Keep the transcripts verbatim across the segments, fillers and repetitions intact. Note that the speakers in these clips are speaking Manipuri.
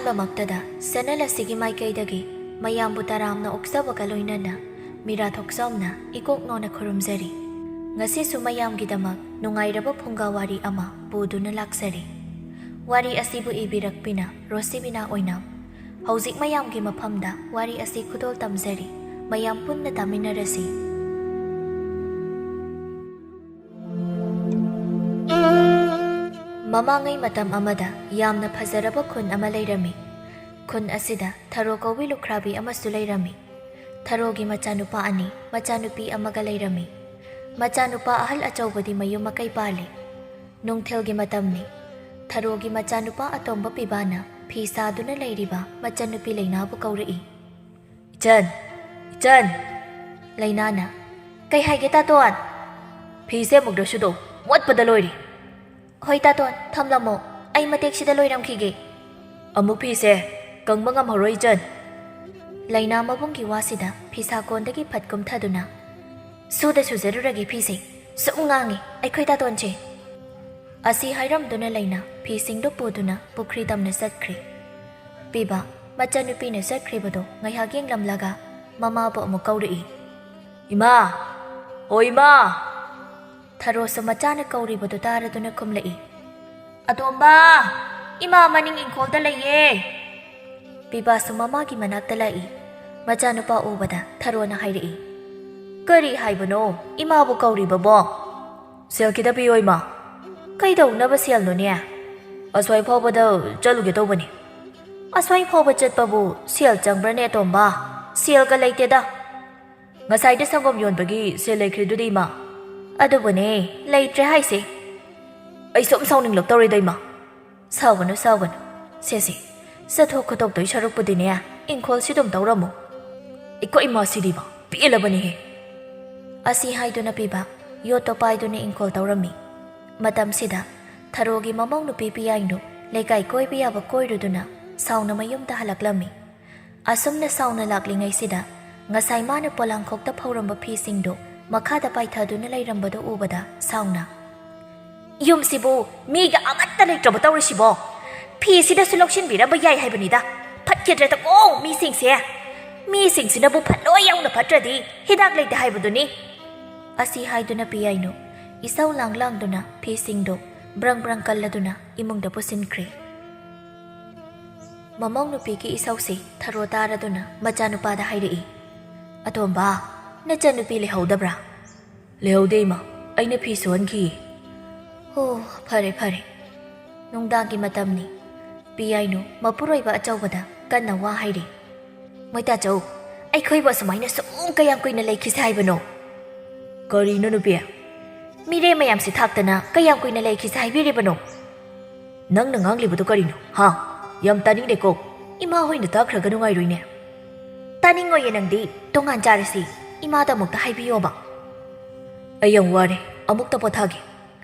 ꯗꯃꯛꯇꯗ ꯆꯦꯅꯦꯜ ꯑꯁꯤꯒꯤ ꯃꯥꯏꯀꯩꯗꯒꯤ ꯃꯌꯥꯝꯕꯨ ꯇꯔꯥꯝꯅ ꯑꯣꯛꯆꯕꯒ ꯂꯣꯏꯅꯅ ꯃꯤꯔꯥ ꯊꯣꯛꯆꯣꯝꯅ ꯏꯀꯣꯛꯅꯧꯅ ꯈꯨꯔꯨꯝꯖꯔꯤ꯫ ꯉꯁꯤꯁꯨ ꯃꯌꯥꯝꯒꯤꯗꯃꯛ ꯅꯨꯡꯉꯥꯏꯔꯕ ꯐꯨꯡꯒꯥ ꯋꯥꯔꯤ ꯑꯃ ꯄꯨꯗꯨꯅ ꯂꯥꯛꯆꯔꯤ꯫ ꯋꯥꯔꯤ ꯑꯁꯤꯕꯨ ꯏꯕꯤꯔꯛꯄꯤꯅ ꯔꯣꯁꯤꯕꯤꯅꯥ ꯑꯣꯏꯅꯥꯝ꯫ ꯍꯧꯖꯤꯛ ꯃꯌꯥꯝꯒꯤ ꯃꯐꯝꯗ ꯋꯥꯔꯤ ꯑꯁꯤ ꯈꯨꯗꯣꯜ ꯇꯝꯖꯔꯤ꯫ ꯃꯌꯥꯝ ꯄꯨꯟꯅ ꯇꯥꯃꯤꯟꯅꯔꯁꯤ꯫ ꯃꯃꯥꯡꯉꯩ ꯃꯇꯝ ꯑꯃꯗ ꯌꯥꯝꯅ ꯐꯖꯔꯕ ꯈꯨꯟ ꯑꯃ ꯂꯩꯔꯝꯃꯤ꯫ ꯈꯨꯟ ꯑꯁꯤꯗ ꯊꯔꯣ ꯀꯧꯕꯤ ꯂꯨꯈ꯭ꯔꯥꯕꯤ ꯑꯃꯁꯨ ꯂꯩꯔꯝꯃꯤ꯫ ꯊꯔꯣꯒꯤ ꯃꯆꯥꯅꯨꯄꯥ ꯑꯅꯤ, ꯃꯆꯥꯅꯨꯄꯤ ꯑꯃꯒ ꯂꯩꯔꯝꯃꯤ꯫ ꯃꯆꯥꯅꯨꯄꯥ ꯑꯍꯜ ꯑꯆꯧꯕꯗꯤ ꯃꯌꯨꯝ ꯃꯀꯩ ꯄꯥꯜꯂꯤ꯫ ꯅꯨꯡꯊꯤꯜꯒꯤ ꯃꯇꯝꯅꯤ꯫ ꯊꯔꯣꯒꯤ ꯃꯆꯥꯅꯨꯄꯥ ꯑꯇꯣꯝꯕ ꯄꯤꯕꯥꯅ ꯐꯤ ꯁꯥꯗꯨꯅ ꯂꯩꯔꯤꯕ ꯃꯆꯟꯅꯨꯄꯤ ꯂꯩꯅꯥꯕꯨ ꯀꯧꯔꯛꯏ꯫ "ꯏꯆꯟ, ꯏꯆꯟ!" ꯂꯩꯅꯥꯅ, "ꯀꯩ ꯍꯥꯏꯒꯦ, ꯇꯥꯇꯣꯟ?" "ꯐꯤꯁꯦ ꯑꯃꯨꯛꯇ ꯁꯨꯗꯣꯛ, ꯃꯣꯠꯄꯗ ꯂꯣꯏꯔꯦ꯫" "ꯍꯣꯏ, ꯇꯥꯇꯣꯟ, ꯊꯝꯂꯝꯃꯣ, ꯑꯩ ꯃꯇꯦꯛꯁꯤꯗ ꯂꯣꯏꯔꯝꯈꯤꯒꯦ꯫" "ꯑꯃꯨꯛ ꯐꯤꯁꯦ ꯀꯪꯕ ꯉꯝꯍꯧꯔꯣꯏ, ꯏꯆꯟ꯫" ꯂꯩꯅꯥ ꯃꯕꯨꯡꯒꯤ ꯋꯥꯁꯤꯗ ꯐꯤꯁꯥꯀꯣꯟꯗꯒꯤ ꯐꯠ ꯀꯨꯝꯊꯗꯨꯅ, "ꯁꯨꯗ ꯁꯨꯖꯔꯨꯔꯒꯦ ꯐꯤꯁꯦ, ꯁꯨꯝ ꯉꯥꯡꯉꯤ ꯑꯩꯈꯣꯏ ꯇꯥꯇꯣꯟꯁꯦ꯫" ꯑꯁꯤ ꯍꯥꯏꯔꯝꯗꯨꯅ ꯂꯩꯅꯥ ꯐꯤꯁꯤꯡꯗꯨ ꯄꯨꯗꯨꯅ ꯄꯨꯈ꯭ꯔꯤ ꯇꯝꯅ ꯆꯠꯈ꯭ꯔꯦ꯫ ꯄꯤꯕ ꯃꯆꯟꯅꯨꯄꯤꯅ ꯆꯠꯈ꯭ꯔꯤꯕꯗꯨ ꯉꯥꯏꯍꯥꯛ ꯌꯦꯡꯂꯝꯂꯒ ꯃꯃꯥꯕꯨ ꯑꯃꯨꯛ ꯀꯧꯔꯛꯏ꯫ "ꯏꯃꯥ! ꯍꯣ ꯏꯃꯥ!" ꯊꯔꯣꯁꯨ ꯃꯆꯥꯅ ꯀꯧꯔꯤꯕꯗꯨ ꯇꯥꯔꯗꯨꯅ ꯈꯨꯝꯂꯛꯏ꯫ "ꯑꯇꯣꯝꯕ, ꯏꯃꯥ ꯃꯅꯤꯡ ꯏꯪꯈꯣꯜꯗ ꯂꯩꯌꯦ꯫" ꯄꯤꯕꯥꯁꯨ ꯃꯃꯥꯒꯤ ꯃꯅꯥꯛꯇ ꯂꯥꯛꯏ꯫ ꯃꯆꯥꯅꯨꯄꯥ ꯎꯕꯗ ꯊꯔꯣꯅ ꯍꯥꯏꯔꯛꯏ꯫ "ꯀꯔꯤ ꯍꯥꯏꯕꯅꯣ ꯏꯃꯥꯕꯨ ꯀꯧꯔꯤꯕꯕꯣ?" "ꯁꯦꯜ ꯈꯤꯇ ꯄꯤꯌꯣ ꯏꯃꯥ꯫" "ꯀꯩꯗꯧꯅꯕ ꯁꯦꯜꯅꯣꯅꯦ?" "ꯑꯁ꯭ꯋꯥꯏ ꯐꯥꯎꯕꯗ ꯆꯠꯂꯨꯒꯦ ꯇꯧꯕꯅꯤ꯫" "ꯑꯁ꯭ꯋꯥꯏ ꯐꯥꯎꯕ ꯆꯠꯄꯕꯨ ꯁꯦꯜ ꯆꯪꯕ꯭ꯔꯅꯦ ꯑꯇꯣꯝꯕ? ꯁꯦꯜꯒ ꯂꯩꯇꯦꯗ꯫" "ꯉꯁꯥꯏꯗ ꯁꯪꯒꯣꯝ ꯌꯣꯟꯕꯒꯤ ꯁꯦꯜ ꯂꯩꯈ꯭ꯔꯤꯗꯨꯗꯤ ꯏꯃꯥ?" "ꯑꯗꯨꯕꯨꯅꯦ, ꯂꯩꯇ꯭ꯔꯦ ꯍꯥꯏꯁꯦ꯫" "ꯑꯩ ꯁꯨꯝ ꯁꯥꯎꯅꯤꯡꯂꯛꯇꯧꯔꯦꯗ ꯏꯃꯥ꯫" "ꯁꯥꯎꯒꯅꯨ, ꯁꯥꯎꯒꯅꯨ꯫ ꯁꯦ, ꯁꯦ, ꯆꯠꯊꯣꯛ ꯈꯣꯠꯇꯣꯛꯇꯣꯏ ꯁꯔꯨꯛꯄꯨꯗꯤꯅꯦ, ꯏꯪꯈꯣꯜꯁꯤ ꯑꯗꯨꯝ ꯇꯧꯔꯝꯃꯨ꯫" "ꯑꯩꯈꯣꯏ ꯏꯃꯥꯁꯤꯗꯤꯕ ꯄꯦꯜꯂꯕꯅꯤꯍꯦ꯫" ꯑꯁꯤ ꯍꯥꯏꯗꯨꯅ ꯄꯤꯕ ꯌꯣꯠꯇꯣ ꯄꯥꯏꯗꯨꯅ ꯏꯪꯈꯣꯜ ꯇꯧꯔꯝꯃꯤ꯫ ꯃꯇꯝꯁꯤꯗ ꯊꯔꯣꯒꯤ ꯃꯃꯧ ꯅꯨꯄꯤ ꯄꯤꯌꯥꯏꯅꯨ ꯂꯩꯀꯥꯏ ꯀꯣꯏꯕ ꯌꯥꯕ ꯀꯣꯏꯔꯨꯗꯨꯅ ꯁꯥꯎꯅ ꯃꯌꯨꯝꯗ ꯍꯜꯂꯛꯂꯝꯃꯤ꯫ ꯑꯁꯨꯝꯅ ꯁꯥꯎꯅ ꯂꯥꯛꯂꯤꯉꯩꯁꯤꯗ ꯉꯁꯥꯏ ꯃꯥꯅ ꯄꯣꯂꯥꯡꯈꯣꯛꯇ ꯐꯧꯔꯝꯕ ꯐꯤꯁꯤꯡꯗꯨ ꯃꯈꯥꯗ ꯄꯥꯏꯊꯗꯨꯅ ꯂꯩꯔꯝꯕꯗꯨ ꯎꯕꯗ ꯁꯥꯎꯅ, "ꯌꯨꯝꯁꯤꯕꯨ ꯃꯤꯒ ꯑꯃꯠꯇ ꯂꯩꯇ꯭ꯔꯕ ꯇꯧꯔꯤꯁꯤꯕꯣ? ꯐꯤꯁꯤꯗꯁꯨ ꯂꯧꯁꯤꯟꯕꯤꯔꯝꯕ ꯌꯥꯏ ꯍꯥꯏꯕꯅꯤꯗ꯫ ꯐꯠꯈꯤꯗ꯭ꯔꯦꯗꯀꯣ ꯃꯤꯁꯤꯡꯁꯦ꯫ ꯃꯤꯁꯤꯡꯁꯤꯅꯕꯨ ꯐꯠꯂꯣꯏ ꯌꯥꯎꯅ ꯐꯠꯇ꯭ꯔꯗꯤ ꯍꯤꯗꯥꯛ ꯂꯩꯇꯦ ꯍꯥꯏꯕꯗꯨꯅꯤ꯫ ꯑꯁꯤ ꯍꯥꯏꯗꯨꯅ ꯄꯤꯌꯥꯏꯅꯨ ꯏꯁꯧ ꯂꯥꯡ ꯂꯥꯡꯗꯨꯅ ꯐꯤꯁꯤꯡꯗꯨ ꯕ꯭ꯔꯪ ꯕ꯭ꯔꯪ ꯀꯜꯂꯗꯨꯅ ꯏꯃꯨꯡꯗ ꯄꯨꯁꯤꯟꯈ꯭ꯔꯦ꯫ ꯃꯃꯧ ꯅꯨꯄꯤꯒꯤ ꯏꯁꯧꯁꯤ ꯊꯔꯣ ꯇꯥꯔꯗꯨꯅ ꯃꯆꯥꯅꯨꯄꯥꯗ ꯍꯥꯏꯔꯛꯏ, "ꯑꯇꯣꯝꯕ, ꯅꯆꯟꯅꯨꯄꯤ ꯂꯩꯍꯧꯗꯕ꯭ꯔꯥ?" "ꯂꯩꯍꯧꯗꯦ ꯏꯃꯥ, ꯑꯩꯅ ꯐꯤ ꯁꯨꯍꯟꯈꯤꯌꯦ꯫" "ꯑꯣ, ꯐꯔꯦ ꯐꯔꯦ꯫" ꯅꯨꯡꯗꯥꯡꯒꯤ ꯃꯇꯝꯅꯤ꯫ ꯄꯤꯌꯥꯏꯅꯨ ꯃꯄꯨꯔꯣꯏꯕ ꯑꯆꯧꯕꯗ ꯀꯟꯅ ꯋꯥ ꯍꯥꯏꯔꯤ꯫ "ꯃꯣꯏꯇꯥꯆꯧ, ꯑꯩꯈꯣꯏꯕꯨ ꯑꯁꯨꯃꯥꯏꯅ ꯁꯨꯝ ꯀꯌꯥꯝ ꯀꯨꯏꯅ ꯂꯩꯈꯤꯁꯦ ꯍꯥꯏꯕꯅꯣ?" "ꯀꯔꯤꯅꯣ ꯅꯨꯄꯤ?" "ꯃꯤꯔꯦꯝ ꯃꯌꯥꯝꯁꯤ ꯊꯥꯛꯇꯅ ꯀꯌꯥꯝ ꯀꯨꯏꯅ ꯂꯩꯈꯤꯁꯦ ꯍꯥꯏꯕꯤꯔꯤꯕꯅꯣ?" "ꯅꯪꯅ ꯉꯥꯡꯂꯤꯕꯗꯨ ꯀꯔꯤꯅꯣ, ꯍꯥ? ꯌꯥꯝ ꯇꯥꯅꯤꯡꯗꯦꯀꯣ꯫ ꯏꯃꯥ ꯍꯣꯏꯅ ꯇꯥꯈ꯭ꯔꯒ ꯅꯨꯡꯉꯥꯏꯔꯣꯏꯅꯦ꯫" "ꯇꯥꯅꯤꯡꯉꯣꯏꯌꯦ ꯅꯪꯗꯤ꯫ ꯇꯣꯉꯥꯟ ꯆꯥꯔꯁꯤ꯫ ꯏꯃꯥꯗ ꯑꯃꯨꯛꯇ ꯍꯥꯏꯕꯤꯌꯣꯕ꯫" "ꯑꯩ ꯌꯥꯝ ꯋꯥꯔꯦ, ꯑꯃꯨꯛꯇ ꯄꯣꯊꯥꯒꯦ꯫"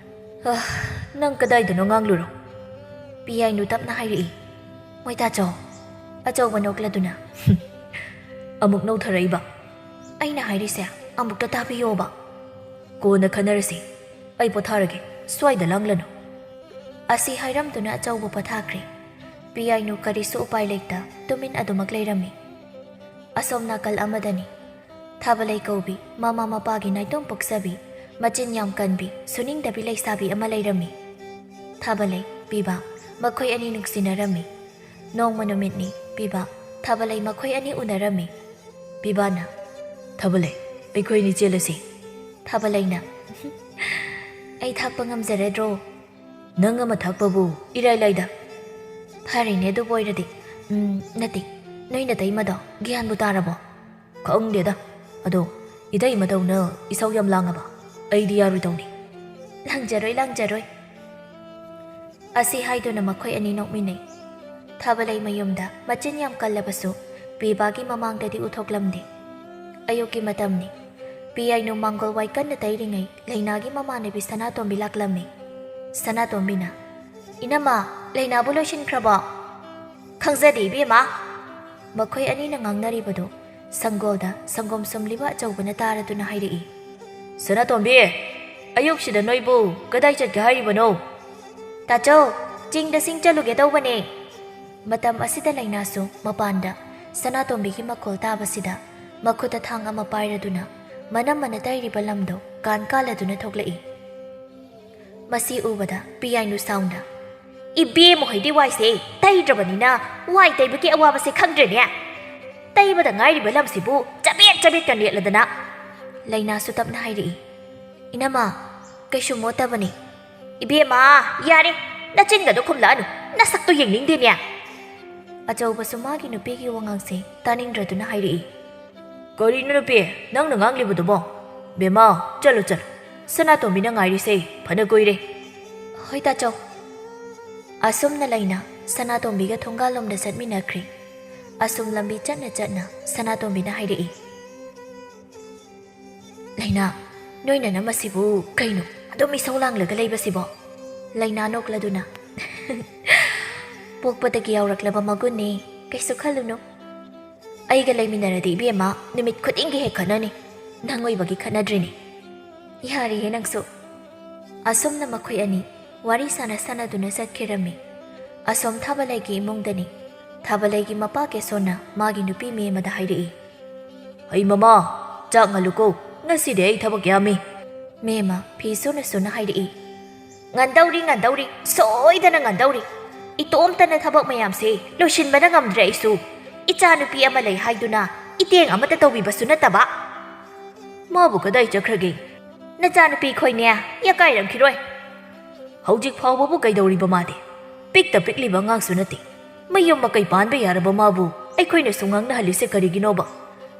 "ꯑ, ꯅꯪ ꯀꯗꯥꯏꯗꯅꯣ ꯉꯥꯡꯂꯨꯔꯣ꯫" ꯄꯤꯌꯥꯏꯅꯨ ꯇꯞꯅ ꯍꯥꯏꯔꯛꯏ꯫ "ꯃꯣꯏꯇꯥꯆꯧ꯫" ꯑꯆꯧꯕ ꯅꯣꯛꯂꯗꯨꯅ, "ꯑꯃꯨꯛ ꯅꯧꯊꯔꯛꯏꯕ?" "ꯑꯩꯅ ꯍꯥꯏꯔꯤꯁꯦ ꯑꯃꯨꯛꯇ ꯇꯥꯕꯤꯌꯣꯕ꯫" "ꯀꯣꯟꯅ ꯈꯟꯅꯔꯁꯤ꯫ ꯑꯩ ꯄꯣꯊꯥꯔꯒꯦ꯫ ꯁ꯭ꯋꯥꯏꯗ ꯂꯥꯡꯂꯅꯨ꯫" ꯑꯁꯤ ꯍꯥꯏꯔꯝꯗꯨꯅ ꯑꯆꯧꯕ ꯄꯣꯊꯥꯈ꯭ꯔꯦ꯫ ꯄꯤꯌꯥꯏꯅꯨ ꯀꯔꯤꯁꯨ ꯎꯄꯥꯏ ꯂꯩꯇ ꯇꯨꯃꯤꯟ ꯑꯗꯨꯃꯛ ꯂꯩꯔꯝꯃꯤ꯫ ꯑꯁꯣꯝ ꯅꯥꯀꯜ ꯑꯃꯗꯅꯤ꯫ ꯊꯥꯕꯂꯩ ꯀꯧꯕꯤ, ꯃꯃꯥ ꯃꯄꯥꯒꯤ ꯅꯥꯏꯇꯣꯝ ꯄꯣꯛꯆꯕꯤ, ꯃꯆꯤꯟ ꯌꯥꯝ ꯀꯟꯕꯤ, ꯁꯨꯅꯤꯡꯗꯕꯤ ꯂꯩꯁꯥꯕꯤ ꯑꯃ ꯂꯩꯔꯝꯃꯤ꯫ ꯊꯥꯕꯂꯩ, ꯄꯤꯕꯥ, ꯃꯈꯣꯏ ꯑꯅꯤ ꯅꯨꯡꯁꯤꯅꯔꯝꯃꯤ꯫ ꯅꯣꯡꯃ ꯅꯨꯃꯤꯠꯅꯤ, ꯄꯤꯕꯥ, ꯊꯥꯕꯂꯩ ꯃꯈꯣꯏ ꯑꯅꯤ ꯎꯅꯔꯝꯃꯤ꯫ ꯄꯤꯕꯥꯅ, "ꯊꯥꯕꯂꯩ, ꯑꯩꯈꯣꯏ ꯑꯅꯤ ꯆꯦꯜꯂꯁꯤ꯫" ꯊꯥꯕꯂꯩꯅ, "ꯑꯩ ꯊꯥꯛꯄ ꯉꯝꯖꯔꯗ꯭ꯔꯣ?" "ꯅꯪ ꯑꯃ ꯊꯥꯛꯄꯕꯨ ꯏꯔꯥꯏ ꯂꯥꯏꯗ꯫" "ꯐꯔꯦꯅꯦ, ꯑꯗꯨꯕꯨ ꯑꯣꯏꯔꯗꯤ꯫ ꯎꯝ, ꯅꯠꯇꯦ, ꯅꯣꯏ ꯅꯇꯩꯃꯗꯣ ꯒ꯭ꯌꯥꯟꯕꯨ ꯇꯥꯔꯕꯣ?" "ꯈꯪꯗꯦꯗ꯫ ꯑꯗꯣ ꯏꯇꯩꯃꯗꯧꯅ ꯏꯁꯧ ꯌꯥꯝ ꯂꯥꯡꯉꯕ? ꯑꯩꯗꯤ ꯌꯥꯔꯣꯏꯗꯧꯅꯤ꯫" "ꯂꯥꯡꯖꯔꯣꯏ, ꯂꯥꯡꯖꯔꯣꯏ꯫" ꯑꯁꯤ ꯍꯥꯏꯗꯨꯅ ꯃꯈꯣꯏ ꯑꯅꯤ ꯅꯣꯛꯃꯤꯟꯅꯩ꯫ ꯊꯥꯕꯂꯩ ꯃꯌꯨꯝꯗ ꯃꯆꯤꯟ ꯌꯥꯝ ꯀꯜꯂꯕꯁꯨ ꯄꯤꯕꯥꯒꯤ ꯃꯃꯥꯡꯗꯗꯤ ꯎꯊꯣꯛꯂꯝꯗꯦ꯫ ꯑꯌꯨꯛꯀꯤ ꯃꯇꯝꯅꯤ꯫ ꯄꯤꯌꯥꯏꯅꯨ ꯃꯥꯡꯒꯣꯜ ꯋꯥꯏ ꯀꯟꯅ ꯇꯩꯔꯤꯉꯩ ꯂꯩꯅꯥꯒꯤ ꯃꯃꯥꯟꯅꯕꯤ ꯁꯅꯥꯇꯣꯝꯕꯤ ꯂꯥꯛꯂꯝꯃꯤ꯫ ꯁꯅꯥꯇꯣꯝꯕꯤꯅ, "ꯏꯅꯝꯃ, ꯂꯩꯅꯥꯕꯨ ꯂꯣꯏꯁꯤꯟꯈ꯭ꯔꯕꯣ?" "ꯈꯪꯖꯗꯦ ꯏꯕꯦꯝꯃ꯫" ꯃꯈꯣꯏ ꯑꯅꯤꯅ ꯉꯥꯡꯅꯔꯤꯕꯗꯨ ꯁꯪꯒꯣꯜꯗ ꯁꯪꯒꯣꯝ ꯁꯨꯝꯂꯤꯕ ꯑꯆꯧꯕꯅ ꯇꯥꯔꯗꯨꯅ ꯍꯥꯏꯔꯛꯏ꯫ "ꯁꯅꯥꯇꯣꯝꯕꯤ, ꯑꯌꯨꯛꯁꯤꯗ ꯅꯣꯏꯕꯨ ꯀꯗꯥꯏ ꯆꯠꯀꯦ ꯍꯥꯏꯔꯤꯕꯅꯣ?" "ꯇꯥꯆꯧ, "ꯆꯤꯡꯗ ꯁꯤꯡ ꯆꯠꯂꯨꯒꯦ ꯇꯧꯕꯅꯦ꯫" ꯃꯇꯝ ꯑꯁꯤꯗ ꯂꯩꯅꯥꯁꯨ ꯃꯄꯥꯟꯗ ꯁꯅꯥꯇꯣꯝꯕꯤꯒꯤ ꯃꯈꯣꯜ ꯇꯥꯕꯁꯤꯗ ꯃꯈꯨꯠꯇ ꯊꯥꯡ ꯑꯃ ꯄꯥꯏꯔꯗꯨꯅ ꯃꯅꯝꯃꯅ ꯇꯩꯔꯤꯕ ꯂꯝꯗꯣ ꯀꯥꯟ ꯀꯥꯜꯂꯗꯨꯅ ꯊꯣꯛꯂꯛꯏ꯫ ꯃꯁꯤ ꯎꯕꯗ ꯄꯤꯌꯥꯏꯅꯨ ꯁꯥꯎꯅ, "ꯏꯕꯦꯝꯃ ꯍꯣꯏꯗꯤ ꯋꯥꯏꯁꯦ ꯇꯩꯗ꯭ꯔꯕꯅꯤꯅ ꯋꯥꯏ ꯇꯩꯕꯒꯤ ꯑꯋꯥꯕꯁꯦ ꯈꯪꯗ꯭ꯔꯦꯅꯦ꯫ ꯇꯩꯕꯗ ꯉꯥꯏꯔꯤꯕ ꯂꯝꯁꯤꯕꯨ ꯆꯕꯦꯠ ꯆꯕꯦꯠꯀ ꯅꯦꯠꯂꯗꯅ꯫" ꯂꯩꯅꯥꯁꯨ ꯇꯞꯅ ꯍꯥꯏꯔꯛꯏ, "ꯏꯅꯝꯃ, ꯀꯩꯁꯨ ꯃꯣꯠꯇꯕꯅꯤ꯫" "ꯏꯕꯦꯝꯃ, ꯌꯥꯔꯦ, ꯅꯆꯤꯟꯒꯗꯣ ꯈꯨꯝꯂꯛꯑꯅꯨ, ꯅꯁꯛꯇꯣ ꯌꯦꯡꯅꯤꯡꯗꯦꯅꯦ꯫" ꯑꯆꯧꯕꯁꯨ ꯃꯥꯒꯤ ꯅꯨꯄꯤꯒꯤ ꯋꯥꯉꯥꯡꯁꯦ ꯇꯥꯅꯤꯡꯗ꯭ꯔꯗꯨꯅ ꯍꯥꯏꯔꯛꯏ, "ꯀꯔꯤꯅꯣ ꯅꯨꯄꯤ, ꯅꯪꯅ ꯉꯥꯡꯂꯤꯕꯗꯨꯕꯣ? ꯕꯦꯝꯃ, ꯆꯠꯂꯨ ꯆꯠꯂꯨ, ꯁꯅꯥꯇꯣꯝꯕꯤꯅ ꯉꯥꯏꯔꯤꯁꯦ ꯐꯅ ꯀꯨꯏꯔꯦ꯫" "ꯍꯣꯏ ꯇꯥꯆꯧ꯫" ꯑꯁꯨꯝꯅ ꯂꯩꯅ ꯁꯅꯥꯇꯣꯝꯕꯤꯒ ꯊꯣꯡꯒꯥꯜꯂꯣꯝꯗ ꯆꯠꯃꯤꯟꯅꯈ꯭ꯔꯦ꯫ ꯑꯁꯨꯝ ꯂꯝꯕꯤ ꯆꯠꯅ ꯆꯠꯅ ꯁꯅꯥꯇꯣꯝꯕꯤꯅ ꯍꯥꯏꯔꯛꯏ, "ꯂꯩꯅꯥ, ꯅꯣꯏ ꯅꯅꯝ ꯑꯁꯤꯕꯨ ꯀꯩꯅꯣ ꯑꯗꯨꯝ ꯏꯁꯧ ꯂꯥꯡꯂꯒ ꯂꯩꯕꯁꯤꯕꯣ?" ꯂꯩꯅꯥ ꯅꯣꯛꯂꯗꯨꯅ, "ꯄꯣꯛꯄꯗꯒꯤ ꯌꯥꯎꯔꯛꯂꯕ ꯃꯒꯨꯟꯅꯦ, ꯀꯩꯁꯨ ꯈꯜꯂꯨꯅꯨ꯫ ꯑꯩꯒ ꯂꯩꯃꯤꯟꯅꯔꯗꯤ ꯏꯕꯦꯝꯃ ꯅꯨꯃꯤꯠ ꯈꯨꯗꯤꯡꯒꯤ ꯍꯦꯛ ꯈꯠꯅꯅꯤ, ꯅꯪ ꯑꯣꯏꯕꯒꯤ ꯈꯠꯅꯗ꯭ꯔꯤꯅꯤ꯫" "ꯌꯥꯔꯤꯌꯦ ꯅꯪꯁꯨ꯫" ꯑꯁꯨꯝꯅ ꯃꯈꯣꯏ ꯑꯅꯤ ꯋꯥꯔꯤ ꯁꯥꯟꯅ ꯁꯥꯟꯅꯗꯨꯅ ꯆꯠꯈꯤꯔꯝꯃꯤ꯫ ꯑꯁꯣꯝ ꯊꯥꯕꯂꯩꯒꯤ ꯏꯃꯨꯡꯗꯅꯤ꯫ ꯊꯥꯕꯂꯩꯒꯤ ꯃꯄꯥ ꯀꯦꯁꯣꯅ ꯃꯥꯒꯤ ꯅꯨꯄꯤ ꯃꯦꯃꯗ ꯍꯥꯏꯔꯛꯏ, "ꯍꯩ ꯃꯃꯥ, ꯆꯥꯛ ꯉꯜꯂꯨꯀꯣ, ꯉꯁꯤꯗꯤ ꯑꯩ ꯊꯕꯛ ꯌꯥꯝꯃꯤ꯫" ꯃꯦꯃ ꯐꯤ ꯁꯨꯅ ꯁꯨꯅ ꯍꯥꯏꯔꯛꯏ, "ꯉꯟꯗꯧꯔꯤ, ꯉꯟꯗꯧꯔꯤ, ꯁꯣꯏꯗꯅ ꯉꯟꯗꯧꯔꯤ꯫ ꯏꯇꯣꯝꯇꯅ ꯊꯕꯛ ꯃꯌꯥꯝꯁꯦ ꯂꯣꯏꯁꯤꯟꯕꯅ ꯉꯝꯗ꯭ꯔꯦ ꯑꯩꯁꯨ꯫ ꯏꯆꯥꯅꯨꯄꯤ ꯑꯃ ꯂꯩ ꯍꯥꯏꯗꯨꯅ ꯏꯇꯦꯡ ꯑꯃꯠꯇ ꯇꯧꯕꯤꯕꯁꯨ ꯅꯠꯇꯕ꯫" "ꯃꯥꯕꯨ ꯀꯗꯥꯏ ꯆꯠꯈ꯭ꯔꯒꯦ? ꯅꯆꯥꯅꯨꯄꯤ ꯈꯣꯏꯅꯦ ꯌꯥꯀꯥꯏꯔꯝꯈꯤꯔꯣꯏ꯫" "ꯍꯧꯖꯤꯛ ꯐꯥꯎꯕꯕꯨ ꯀꯩꯗꯧꯔꯤꯕ ꯃꯥꯗꯤ? ꯄꯤꯛꯇ ꯄꯤꯛꯂꯤꯕ ꯑꯉꯥꯡꯁꯨ ꯅꯠꯇꯦ꯫ ꯃꯌꯨꯝ ꯃꯀꯩ ꯄꯥꯟꯕ ꯌꯥꯔꯕ ꯃꯥꯕꯨ ꯑꯩꯈꯣꯏꯅꯁꯨ ꯉꯥꯡꯅꯍꯜꯂꯤꯁꯦ ꯀꯔꯤꯒꯤꯅꯣꯕ?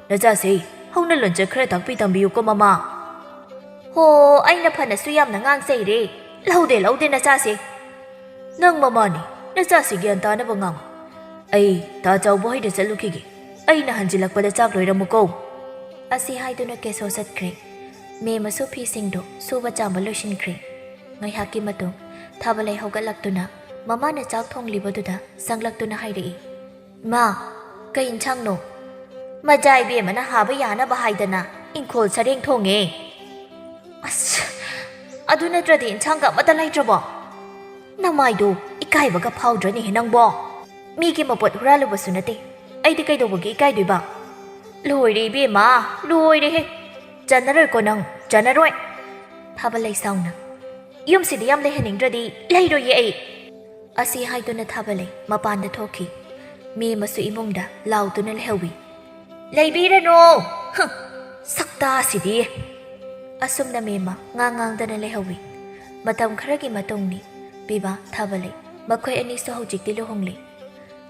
ꯅꯆꯥꯁꯦ ꯍꯧꯅ ꯂꯣꯟꯆꯠ ꯈꯔ ꯇꯥꯛꯄꯤ ꯇꯝꯕꯤꯌꯨꯀꯣ ꯃꯃꯥ꯫" "ꯍꯣ, ꯑꯩꯅ ꯐꯅꯁꯨ ꯌꯥꯝꯅ ꯉꯥꯡꯖꯩꯔꯦ꯫ ꯂꯧꯗꯦ, ꯂꯧꯗꯦ ꯅꯆꯥꯁꯦ꯫" "ꯅꯪ ꯃꯃꯥꯅꯤ, ꯅꯆꯥꯁꯤ ꯒ꯭ꯌꯥꯟ ꯇꯥꯅꯕ ꯉꯥꯡꯉꯨ꯫ ꯑꯩ ꯇꯥ ꯆꯥꯎꯕ ꯍꯣꯏꯗ ꯆꯠꯂꯨꯈꯤꯒꯦ꯫ ꯑꯩꯅ ꯍꯟꯖꯤꯜꯂꯛꯄꯗ ꯆꯥꯛ ꯂꯣꯏꯔꯝꯃꯨꯀꯣ꯫" ꯑꯁꯤ ꯍꯥꯏꯗꯨꯅ ꯀꯦꯁꯣ ꯆꯠꯈ꯭ꯔꯦ꯫ ꯃꯦꯃꯁꯨ ꯐꯤꯁꯤꯡꯗꯨ ꯁꯨꯕ ꯆꯥꯝꯕ ꯂꯣꯏꯁꯤꯟꯈ꯭ꯔꯦ꯫ ꯉꯥꯏꯍꯥꯛꯀꯤ ꯃꯇꯨꯡ ꯊꯥꯕꯂꯩ ꯍꯧꯒꯠꯂꯛꯇꯨꯅ ꯃꯃꯥꯅ ꯆꯥꯛ ꯊꯣꯡꯂꯤꯕꯗꯨꯗ ꯆꯪꯂꯛꯇꯨꯅ ꯍꯥꯏꯔꯛꯏ, "ꯏꯃꯥ, ꯀꯩ ꯏꯟꯁꯥꯡꯅꯣ?" "ꯃꯖꯥ ꯏꯕꯦꯝꯃꯅ ꯍꯥꯕ ꯌꯥꯅꯕ ꯍꯥꯏꯗꯅ ꯏꯪꯈꯣꯜ ꯁꯔꯦꯡ ꯊꯣꯡꯉꯦ꯫" "ꯑꯁ, ꯑꯗꯨ ꯅꯠꯇ꯭ꯔꯗꯤ ꯏꯟꯁꯥꯡꯒ ꯑꯃꯠꯇ ꯂꯩꯇ꯭ꯔꯕꯣ?" "ꯅꯃꯥꯏꯗꯣ ꯏꯀꯥꯏꯕꯒ ꯐꯥꯎꯗ꯭ꯔꯅꯦꯍꯦ ꯅꯪꯕꯣ? ꯃꯤꯒꯤ ꯃꯄꯣꯠ ꯍꯨꯔꯥꯜꯂꯨꯕꯁꯨ ꯅꯠꯇꯦ, ꯑꯩꯗꯤ ꯀꯩꯗꯧꯕꯒꯤ ꯏꯀꯥꯏꯗꯣꯏꯕ? ꯂꯣꯏꯔꯦ ꯏꯕꯦꯝꯃ, ꯂꯣꯏꯔꯦꯍꯦ! ꯆꯟꯅꯔꯣꯏꯀꯣ ꯅꯪ, ꯆꯟꯅꯔꯣꯏ!" ꯊꯥꯕꯂꯩ ꯁꯥꯎꯅ, "ꯌꯨꯝꯁꯤꯗ ꯌꯥꯝ ꯂꯩꯍꯟꯅꯤꯡꯗ꯭ꯔꯗꯤ ꯂꯩꯔꯣꯏꯌꯦ ꯑꯩ!" ꯑꯁꯤ ꯍꯥꯏꯗꯨꯅ ꯊꯥꯕꯂꯩ ꯃꯄꯥꯟꯗ ꯊꯣꯛꯈꯤ꯫ ꯃꯦꯝꯃꯁꯨ ꯏꯃꯨꯡꯗ ꯂꯥꯎꯗꯨꯅ ꯂꯩꯍꯧꯋꯤ꯫ "ꯂꯩꯕꯤꯔꯅꯨ! ꯍꯨꯝ, ꯁꯛꯇꯥꯁꯤꯗꯤ!" ꯑꯁꯨꯝꯅ ꯃꯦꯝꯃ ꯉꯥꯡ ꯉꯥꯡꯗꯅ ꯂꯩꯍꯧꯋꯤ꯫ ꯃꯇꯝ ꯈꯔꯒꯤ ꯃꯇꯨꯡꯅꯤ꯫ ꯕꯤꯕꯥ, ꯊꯥꯕꯂꯩ ꯃꯈꯣꯏ ꯑꯅꯤꯁꯨ ꯍꯧꯖꯤꯛꯇꯤ ꯂꯨꯍꯣꯡꯂꯦ꯫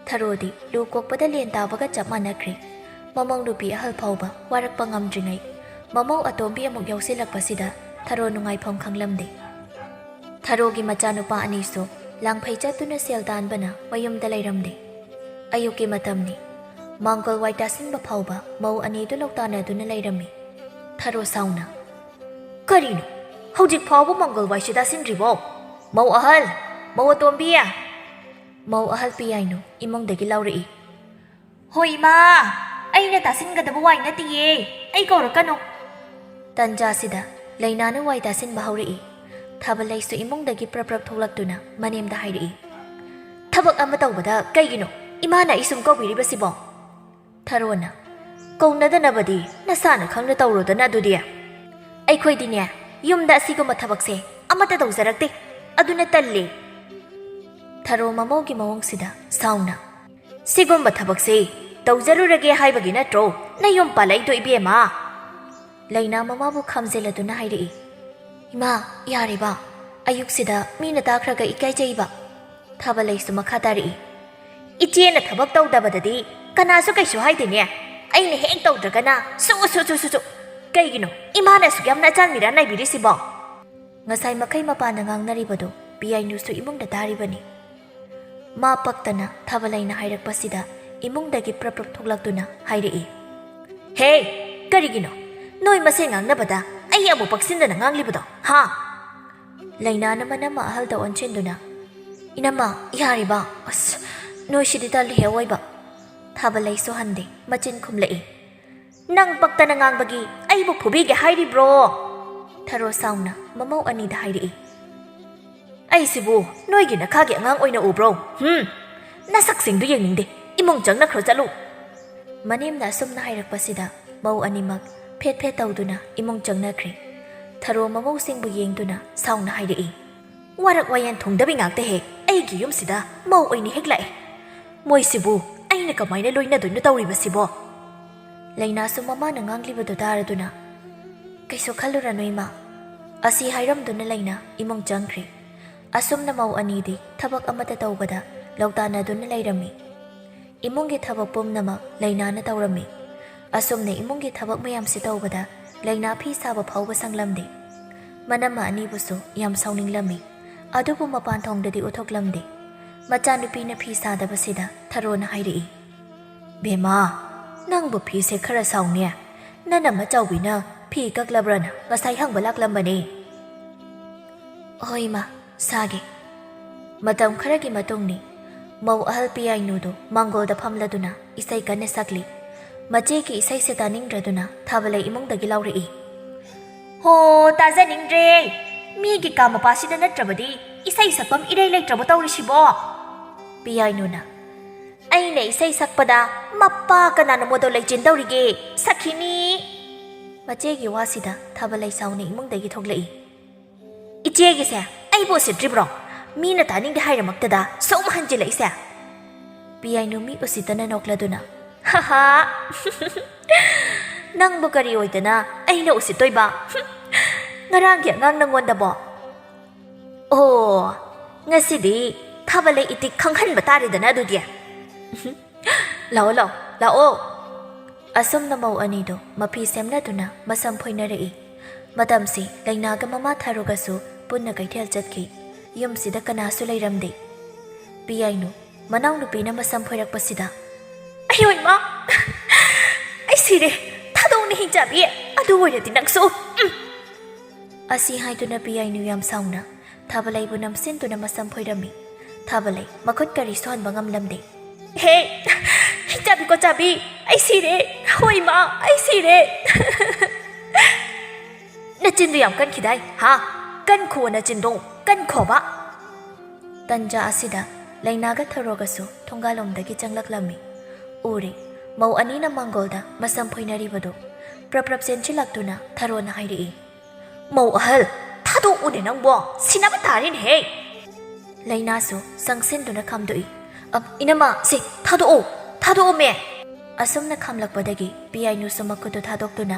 ꯊꯔꯣꯗꯤ ꯂꯨ ꯀꯣꯛꯄꯗ ꯂꯦꯟ ꯇꯥꯕꯒ ꯆꯞ ꯃꯥꯟꯅꯈ꯭ꯔꯦ꯫ ꯃꯃꯧ ꯅꯨꯄꯤ ꯑꯍꯜ ꯐꯥꯎꯕ ꯋꯥꯔꯛꯄ ꯉꯝꯗ꯭ꯔꯤꯉꯩ, ꯃꯃꯧ ꯑꯇꯣꯝꯕꯤ ꯑꯃꯨꯛ ꯌꯥꯎꯁꯤꯜꯂꯛꯄꯁꯤꯗ ꯊꯔꯣ ꯅꯨꯡꯉꯥꯏꯐꯝ ꯈꯪꯂꯝꯗꯦ꯫ ꯊꯔꯣꯒꯤ ꯃꯆꯥꯅꯨꯄꯥ ꯑꯅꯤꯁꯨ ꯂꯥꯡꯐꯩ ꯆꯠꯇꯨꯅ ꯁꯦꯜ ꯇꯥꯟꯕꯅ ꯃꯌꯨꯝꯗ ꯂꯩꯔꯝꯗꯦ꯫ ꯑꯌꯨꯛꯀꯤ ꯃꯇꯝꯅꯤ꯫ ꯃꯥꯡꯒꯣꯜ ꯋꯥꯏ ꯇꯥꯁꯤꯟꯕ ꯐꯥꯎꯕ ꯃꯧ ꯑꯅꯤꯗꯨ ꯂꯧꯇꯥꯅꯗꯨꯅ ꯂꯩꯔꯝꯃꯤ꯫ ꯊꯔꯣ ꯁꯥꯎꯅ, "ꯀꯔꯤꯅꯣ? ꯍꯧꯖꯤꯛ ꯐꯥꯎꯕ ꯃꯥꯡꯒꯣꯜ ꯋꯥꯏꯁꯤ ꯇꯥꯁꯤꯟꯗ꯭ꯔꯤꯕꯣ? ꯃꯧ ꯑꯍꯜ! ꯃꯧ ꯑꯇꯣꯝꯕꯤ!" ꯃꯧ ꯑꯍꯜ ꯄꯤꯌꯥꯏꯅꯨ ꯏꯃꯨꯡꯗꯒꯤ ꯂꯥꯎꯔꯛꯏ꯫ "ꯍꯣꯏ ꯏꯃꯥ, ꯑꯩꯅ ꯇꯥꯁꯤꯟꯒꯗꯕ ꯋꯥꯏ ꯅꯠꯇꯤꯌꯦ, ꯑꯩ ꯀꯧꯔꯛꯀꯅꯨ!" ꯇꯟꯖꯥꯁꯤꯗ ꯂꯩꯅꯥꯅ ꯋꯥꯏ ꯇꯥꯁꯤꯟꯕ ꯍꯧꯔꯛꯏ꯫ ꯊꯥꯕꯂꯩꯁꯨ ꯏꯃꯨꯡꯗꯒꯤ ꯄ꯭ꯔꯞ ꯄ꯭ꯔꯞ ꯊꯣꯛꯂꯛꯇꯨꯅ ꯃꯅꯦꯝꯗ ꯍꯥꯏꯔꯛꯏ, "ꯊꯕꯛ ꯑꯃ ꯇꯧꯕꯗ ꯀꯩꯒꯤꯅꯣ ꯏꯃꯥꯅ ꯑꯩ ꯁꯨꯝ ꯀꯧꯕꯤꯔꯤꯕꯁꯤꯕꯣ?" ꯊꯔꯣꯅ, "ꯀꯧꯅꯗꯅꯕꯗꯤ ꯅꯁꯥꯅ ꯈꯪꯅ ꯇꯧꯔꯣꯗꯅ ꯑꯗꯨꯗꯤ꯫ ꯑꯩꯈꯣꯏꯗꯤꯅꯦ, ꯌꯨꯝꯗ ꯑꯁꯤꯒꯨꯝꯕ ꯊꯕꯛꯁꯦ ꯑꯃꯠꯇ ꯇꯧꯖꯔꯛꯇꯦ, ꯑꯗꯨꯅ ꯇꯜꯂꯤ!" ꯊꯔꯣ ꯃꯃꯧꯒꯤ ꯃꯑꯣꯡꯁꯤꯗ ꯁꯥꯎꯅ, "ꯁꯤꯒꯨꯝꯕ ꯊꯕꯛꯁꯦ ꯇꯧꯖꯔꯨꯔꯒꯦ ꯍꯥꯏꯕꯒꯤ ꯅꯠꯇ꯭ꯔꯣ ꯅꯌꯨꯝ ꯄꯥꯜꯂꯛꯏꯗꯣ ꯏꯕꯦꯝꯃ?" ꯂꯩꯅꯥ ꯃꯃꯥꯕꯨ ꯈꯥꯝꯖꯤꯜꯂꯗꯨꯅ ꯍꯥꯏꯔꯛꯏ, "ꯏꯃꯥ, ꯌꯥꯔꯦꯕ, ꯑꯌꯨꯛꯁꯤꯗ ꯃꯤꯅ ꯇꯥꯈ꯭ꯔꯒ ꯏꯀꯥꯏꯖꯩꯕ!" ꯊꯥꯕꯂꯩꯁꯨ ꯃꯈꯥ ꯇꯥꯔꯛꯏ, "ꯏꯆꯦꯅ ꯊꯕꯛ ꯇꯧꯗꯕꯗꯗꯤ ꯀꯅꯥꯁꯨ ꯀꯩꯁꯨ ꯍꯥꯏꯗꯦꯅꯦ, ꯑꯩꯅ ꯍꯦꯛ ꯇꯧꯗ꯭ꯔꯒꯅ ꯁꯨ ꯁꯨ ꯁꯨ ꯁꯨ ꯁꯨ! ꯀꯩꯒꯤꯅꯣ ꯏꯃꯥꯅ ꯑꯁꯨꯛ ꯌꯥꯝꯅ ꯑꯆꯥꯟ ꯃꯤꯔꯥꯟ ꯅꯥꯏꯕꯤꯔꯤꯁꯤꯕꯣ?" ꯉꯁꯥꯏ ꯃꯈꯩ ꯃꯄꯥꯟꯗ ꯉꯥꯡꯅꯔꯤꯕꯗꯨ ꯄꯤꯌꯥꯏꯅꯨꯁꯨ ꯏꯃꯨꯡꯗ ꯇꯥꯔꯤꯕꯅꯤ꯫ ꯃꯥ ꯄꯛꯇꯅ ꯊꯥꯕꯂꯩꯅ ꯍꯥꯏꯔꯛꯄꯁꯤꯗ ꯏꯃꯨꯡꯗꯒꯤ ꯄ꯭ꯔꯞ ꯄ꯭ꯔꯞ ꯊꯣꯛꯂꯛꯇꯨꯅ ꯍꯥꯏꯔꯛꯏ, "ꯍꯦ! ꯀꯔꯤꯒꯤꯅꯣ ꯅꯣꯏ ꯃꯁꯦꯟ ꯉꯥꯡꯅꯕꯗ ꯑꯩ ꯑꯃꯨꯛ ꯄꯛꯁꯤꯟꯗꯅ ꯉꯥꯡꯂꯤꯕꯗꯣ, ꯍꯥ?" ꯂꯩꯅꯥꯅ ꯃꯅꯝꯃ ꯑꯍꯜꯗ ꯑꯣꯟꯁꯤꯟꯗꯨꯅ, "ꯏꯅꯝꯃ, ꯌꯥꯔꯦꯕ, ꯑꯁ, ꯅꯣꯏꯁꯤꯗꯤ ꯇꯜꯂꯤꯍꯦ ꯑꯋꯣꯏꯕ!" ꯊꯥꯕꯂꯩꯁꯨ ꯍꯟꯗꯦ, ꯃꯆꯤꯟ ꯈꯨꯝꯂꯛꯏ, "ꯅꯪ ꯄꯛꯇꯅ ꯉꯥꯡꯕꯒꯤ ꯑꯩꯕꯨ ꯐꯨꯕꯤꯒꯦ ꯍꯥꯏꯔꯤꯕ꯭ꯔꯣ?" ꯊꯔꯣ ꯁꯥꯎꯅ ꯃꯃꯧ ꯑꯅꯤꯗ ꯍꯥꯏꯔꯛꯏ꯫ "ꯑꯩꯁꯤꯕꯨ ꯅꯣꯏꯒꯤ ꯅꯈꯥꯒꯤ ꯑꯉꯥꯡ ꯑꯣꯏꯅ ꯎꯕ꯭ꯔꯣ? ꯍꯨꯝ? ꯅꯁꯛꯁꯤꯡꯗꯨ ꯌꯦꯡꯅꯤꯡꯗꯦ꯫ ꯏꯃꯨꯡ ꯆꯪꯅꯈ꯭ꯔꯣ, ꯆꯠꯂꯨ!" ꯃꯅꯦꯝꯅ ꯑꯁꯨꯝꯅ ꯍꯥꯏꯔꯛꯄꯁꯤꯗ ꯃꯧ ꯑꯅꯤꯃꯛ ꯐꯦꯠ ꯐꯦꯠ ꯇꯧꯗꯨꯅ ꯏꯃꯨꯡ ꯆꯪꯅꯈ꯭ꯔꯦ꯫ ꯊꯔꯣ ꯃꯃꯧꯁꯤꯡꯕꯨ ꯌꯦꯡꯗꯨꯅ ꯁꯥꯎꯅ ꯍꯥꯏꯔꯛꯏ, "ꯋꯥꯔꯛ ꯋꯥꯌꯦꯟ ꯊꯨꯡꯗꯕꯤ ꯉꯥꯛꯇ ꯍꯦꯛ ꯑꯩꯒꯤ ꯌꯨꯝꯁꯤꯗ ꯃꯧ ꯑꯣꯏꯅ ꯍꯦꯛ ꯂꯥꯛꯑꯦ꯫ ꯃꯣꯏꯁꯤꯕꯨ ꯑꯩꯅ ꯀꯃꯥꯏꯅ ꯂꯣꯏꯅꯗꯣꯏꯅꯣ ꯇꯧꯔꯤꯕꯁꯤꯕꯣ?" ꯂꯩꯅꯥꯁꯨ ꯃꯃꯥꯅ ꯉꯥꯡꯂꯤꯕꯗꯨ ꯇꯥꯔꯗꯨꯅ, "ꯀꯩꯁꯨ ꯈꯜꯂꯨꯔꯅꯨ ꯏꯃꯥ," ꯑꯁꯤ ꯍꯥꯏꯔꯝꯗꯨꯅ ꯂꯩꯅꯥ ꯏꯃꯨꯡ ꯆꯪꯈ꯭ꯔꯦ꯫ ꯑꯁꯨꯝꯅ ꯃꯧ ꯑꯅꯤꯗꯤ ꯊꯕꯛ ꯑꯃꯠꯇ ꯇꯧꯕꯗ ꯂꯧꯇꯥꯟꯅꯗꯨꯅ ꯂꯩꯔꯝꯃꯤ꯫ ꯏꯃꯨꯡꯒꯤ ꯊꯕꯛ ꯄꯨꯝꯅꯃꯛ ꯂꯩꯅꯥꯅ ꯇꯧꯔꯝꯃꯤ꯫ ꯑꯁꯨꯝꯅ ꯏꯃꯨꯡꯒꯤ ꯊꯕꯛ ꯃꯌꯥꯝꯁꯤ ꯇꯧꯕꯗ ꯂꯩꯅꯥ ꯐꯤ ꯁꯥꯕ ꯐꯥꯎꯕ ꯁꯪꯂꯝꯗꯦ꯫ ꯃꯅꯝꯃ ꯑꯅꯤꯕꯨꯁꯨ ꯌꯥꯝ ꯁꯥꯎꯅꯤꯡꯂꯝꯃꯤ꯫ ꯑꯗꯨꯕꯨ ꯃꯄꯥꯟ ꯊꯣꯡꯗꯗꯤ ꯎꯠꯊꯣꯛꯂꯝꯗꯦ꯫ ꯃꯆꯥꯅꯨꯄꯤꯅ ꯐꯤ ꯁꯥꯗꯕꯁꯤꯗ ꯊꯔꯣꯅ ꯍꯥꯏꯔꯛꯏ, "ꯕꯦꯝꯃ, ꯅꯪꯕꯨ ꯐꯤꯁꯦ ꯈꯔ ꯁꯥꯎꯅꯦ꯫ ꯅꯅꯝꯃ ꯆꯥꯎꯕꯤꯅ ꯐꯤ ꯀꯛꯂꯕ꯭ꯔꯅ ꯉꯁꯥꯏ ꯍꯪꯕ ꯂꯥꯛꯂꯝꯕꯅꯦ꯫" "ꯍꯣꯏ ꯏꯃꯥ, ꯁꯥꯒꯦ꯫" ꯃꯇꯝ ꯈꯔꯒꯤ ꯃꯇꯨꯡꯅꯤ꯫ ꯃꯧ ꯑꯍꯜ ꯄꯤꯌꯥꯏꯅꯨꯗꯨ ꯃꯥꯡꯒꯣꯜꯗ ꯐꯝꯂꯗꯨꯅ ꯏꯁꯩ ꯀꯟꯅ ꯁꯛꯂꯤ꯫ ꯃꯆꯦꯒꯤ ꯏꯁꯩꯁꯦ ꯇꯥꯅꯤꯡꯗ꯭ꯔꯗꯨꯅ ꯊꯥꯕꯂꯩ ꯏꯃꯨꯡꯗꯒꯤ ꯂꯥꯎꯔꯛꯏ, "ꯍꯣ, ꯇꯥꯖꯅꯤꯡꯗ꯭ꯔꯦ꯫ ꯃꯤꯒꯤ ꯀꯥ ꯃꯄꯥꯁꯤꯗ ꯅꯠꯇ꯭ꯔꯕꯗꯤ ꯏꯁꯩ ꯁꯛꯐꯝ ꯏꯔꯩ ꯂꯩꯇ꯭ꯔꯕꯣ ꯇꯧꯔꯤꯁꯤꯕꯣ?" ꯄꯤꯌꯥꯏꯅꯨꯅ, "ꯑꯩꯅ ꯏꯁꯩ ꯁꯛꯄꯗ ꯃꯄꯥ ꯀꯅꯥꯅ ꯃꯣꯗꯣ ꯂꯩꯆꯤꯟ ꯇꯧꯔꯤꯒꯦ? ꯁꯛꯈꯤꯅꯤ!" ꯃꯆꯦꯒꯤ ꯋꯥꯁꯤꯗ ꯊꯥꯕꯂꯩ ꯁꯥꯎꯅ ꯏꯃꯨꯡꯗꯒꯤ ꯊꯣꯛꯂꯛꯏ꯫ "ꯏꯆꯦꯒꯤꯁꯦ ꯑꯩꯕꯨ ꯎꯁꯤꯠꯇ꯭ꯔꯤꯕ꯭ꯔꯣ? ꯃꯤꯅ ꯇꯥꯅꯤꯡꯗꯦ ꯍꯥꯏꯔꯃꯛꯇꯗ ꯁꯨꯝ ꯍꯟꯖꯤꯜꯂꯛꯏꯁꯦ?" ꯄꯤꯌꯥꯏꯅꯨ ꯃꯤ ꯎꯁꯤꯠꯇꯅ ꯅꯣꯛꯂꯗꯨꯅ, "ꯍꯥ ꯍꯥ, ꯅꯪꯕꯨ ꯀꯔꯤ ꯑꯣꯏꯗꯅ ꯑꯩꯅ ꯎꯁꯤꯠꯇꯣꯏꯕ? ꯉꯔꯥꯡꯒꯤ ꯑꯉꯥꯡ ꯅꯪꯉꯣꯟꯗꯕꯣ? ꯑꯣ, ꯉꯁꯤꯗꯤ ꯊꯥꯕꯂꯩ ꯏꯇꯤꯛ ꯈꯪꯍꯟꯕ ꯇꯥꯔꯦꯗꯅ ꯑꯗꯨꯗꯤ꯫ ꯂꯥꯛꯑꯣ, ꯂꯥꯛꯑꯣ, ꯂꯥꯛꯑꯣ!" ꯑꯁꯨꯝꯅ ꯃꯧ ꯑꯅꯤꯗꯨ ꯃꯐꯤ ꯁꯦꯝꯅꯗꯨꯅ ꯃꯁꯝ ꯐꯣꯏꯅꯔꯛꯏ꯫ ꯃꯇꯝꯁꯤ ꯂꯩꯅꯥꯒ ꯃꯃꯥ ꯊꯔꯣꯒꯁꯨ ꯄꯨꯟꯅ ꯀꯩꯊꯦꯜ ꯆꯠꯈꯤ꯫ ꯌꯨꯝꯁꯤꯗ ꯀꯅꯥꯁꯨ ꯂꯩꯔꯝꯗꯦ꯫ ꯄꯤꯌꯥꯏꯅꯨ ꯃꯅꯥꯎꯅꯨꯄꯤꯅ ꯃꯁꯝ ꯐꯣꯏꯔꯛꯄꯁꯤꯗ, "ꯑꯌꯣ ꯏꯃꯥ! ꯑꯩ ꯁꯤꯔꯦ! ꯊꯥꯗꯣꯛꯎꯅꯦ ꯍꯤꯡꯆꯥꯕꯤ! ꯑꯗꯨ ꯑꯣꯏꯔꯗꯤ ꯅꯪꯁꯨ, ꯎꯝ!" ꯑꯁꯤ ꯍꯥꯏꯗꯨꯅ ꯄꯤꯌꯥꯏꯅꯨ ꯌꯥꯝ ꯁꯥꯎꯅ ꯊꯥꯕꯂꯩꯕꯨ ꯅꯝꯁꯤꯟꯗꯨꯅ ꯃꯁꯝ ꯐꯣꯏꯔꯝꯃꯤ꯫ ꯊꯥꯕꯂꯩ ꯃꯈꯨꯠ ꯀꯔꯤꯁꯨ ꯍꯟꯕ ꯉꯝꯂꯝꯗꯦ꯫ "ꯍꯦ! ꯍꯤꯡꯆꯥꯕꯤ ꯀꯣꯠꯆꯥꯕꯤ! ꯑꯩ ꯁꯤꯔꯦ! ꯍꯣ ꯏꯃꯥ! ꯑꯩ ꯁꯤꯔꯦ!" "ꯅꯆꯤꯟꯗꯨ ꯌꯥꯝ ꯀꯟꯈꯤꯗꯥꯏ, ꯍꯥ? ꯀꯟꯈꯣ ꯅꯆꯤꯟꯗꯣ, ꯀꯟꯈꯣꯕ!" ꯇꯟꯖꯥ ꯑꯁꯤꯗ ꯂꯩꯅꯥꯒ ꯊꯔꯣꯒꯁꯨ ꯊꯣꯡꯒꯥꯜꯂꯣꯝꯗꯒꯤ ꯆꯪꯂꯛꯂꯝꯃꯤ꯫ ꯎꯔꯦ, ꯃꯧ ꯑꯅꯤꯅ ꯃꯥꯡꯒꯣꯜꯗ ꯃꯁꯝ ꯐꯣꯏꯅꯔꯤꯕꯗꯨ꯫ ꯄ꯭ꯔꯞ ꯄ꯭ꯔꯞ ꯆꯦꯟꯁꯤꯜꯂꯛꯇꯨꯅ ꯊꯔꯣꯅ ꯍꯥꯏꯔꯛꯏ, "ꯃꯧ ꯑꯍꯜ, ꯊꯥꯗꯣꯛꯎꯅꯦ ꯅꯪꯕꯣ, ꯁꯤꯅꯕ ꯇꯥꯔꯦꯅꯦꯍꯦ!" ꯂꯩꯅꯥꯁꯨ ꯆꯪꯁꯤꯟꯗꯨꯅ ꯈꯥꯝꯗꯣꯛꯏ꯫ "ꯑ, ꯏꯅꯝꯃ, ꯁꯤ ꯊꯥꯗꯣꯛꯑꯣ, ꯊꯥꯗꯣꯛꯑꯣꯃꯦ!" ꯑꯁꯨꯝꯅ ꯈꯥꯝꯂꯛꯄꯗꯒꯤ ꯄꯤꯌꯥꯏꯅꯨꯁꯨ ꯃꯈꯨꯠꯇꯨ ꯊꯥꯗꯣꯛꯇꯨꯅ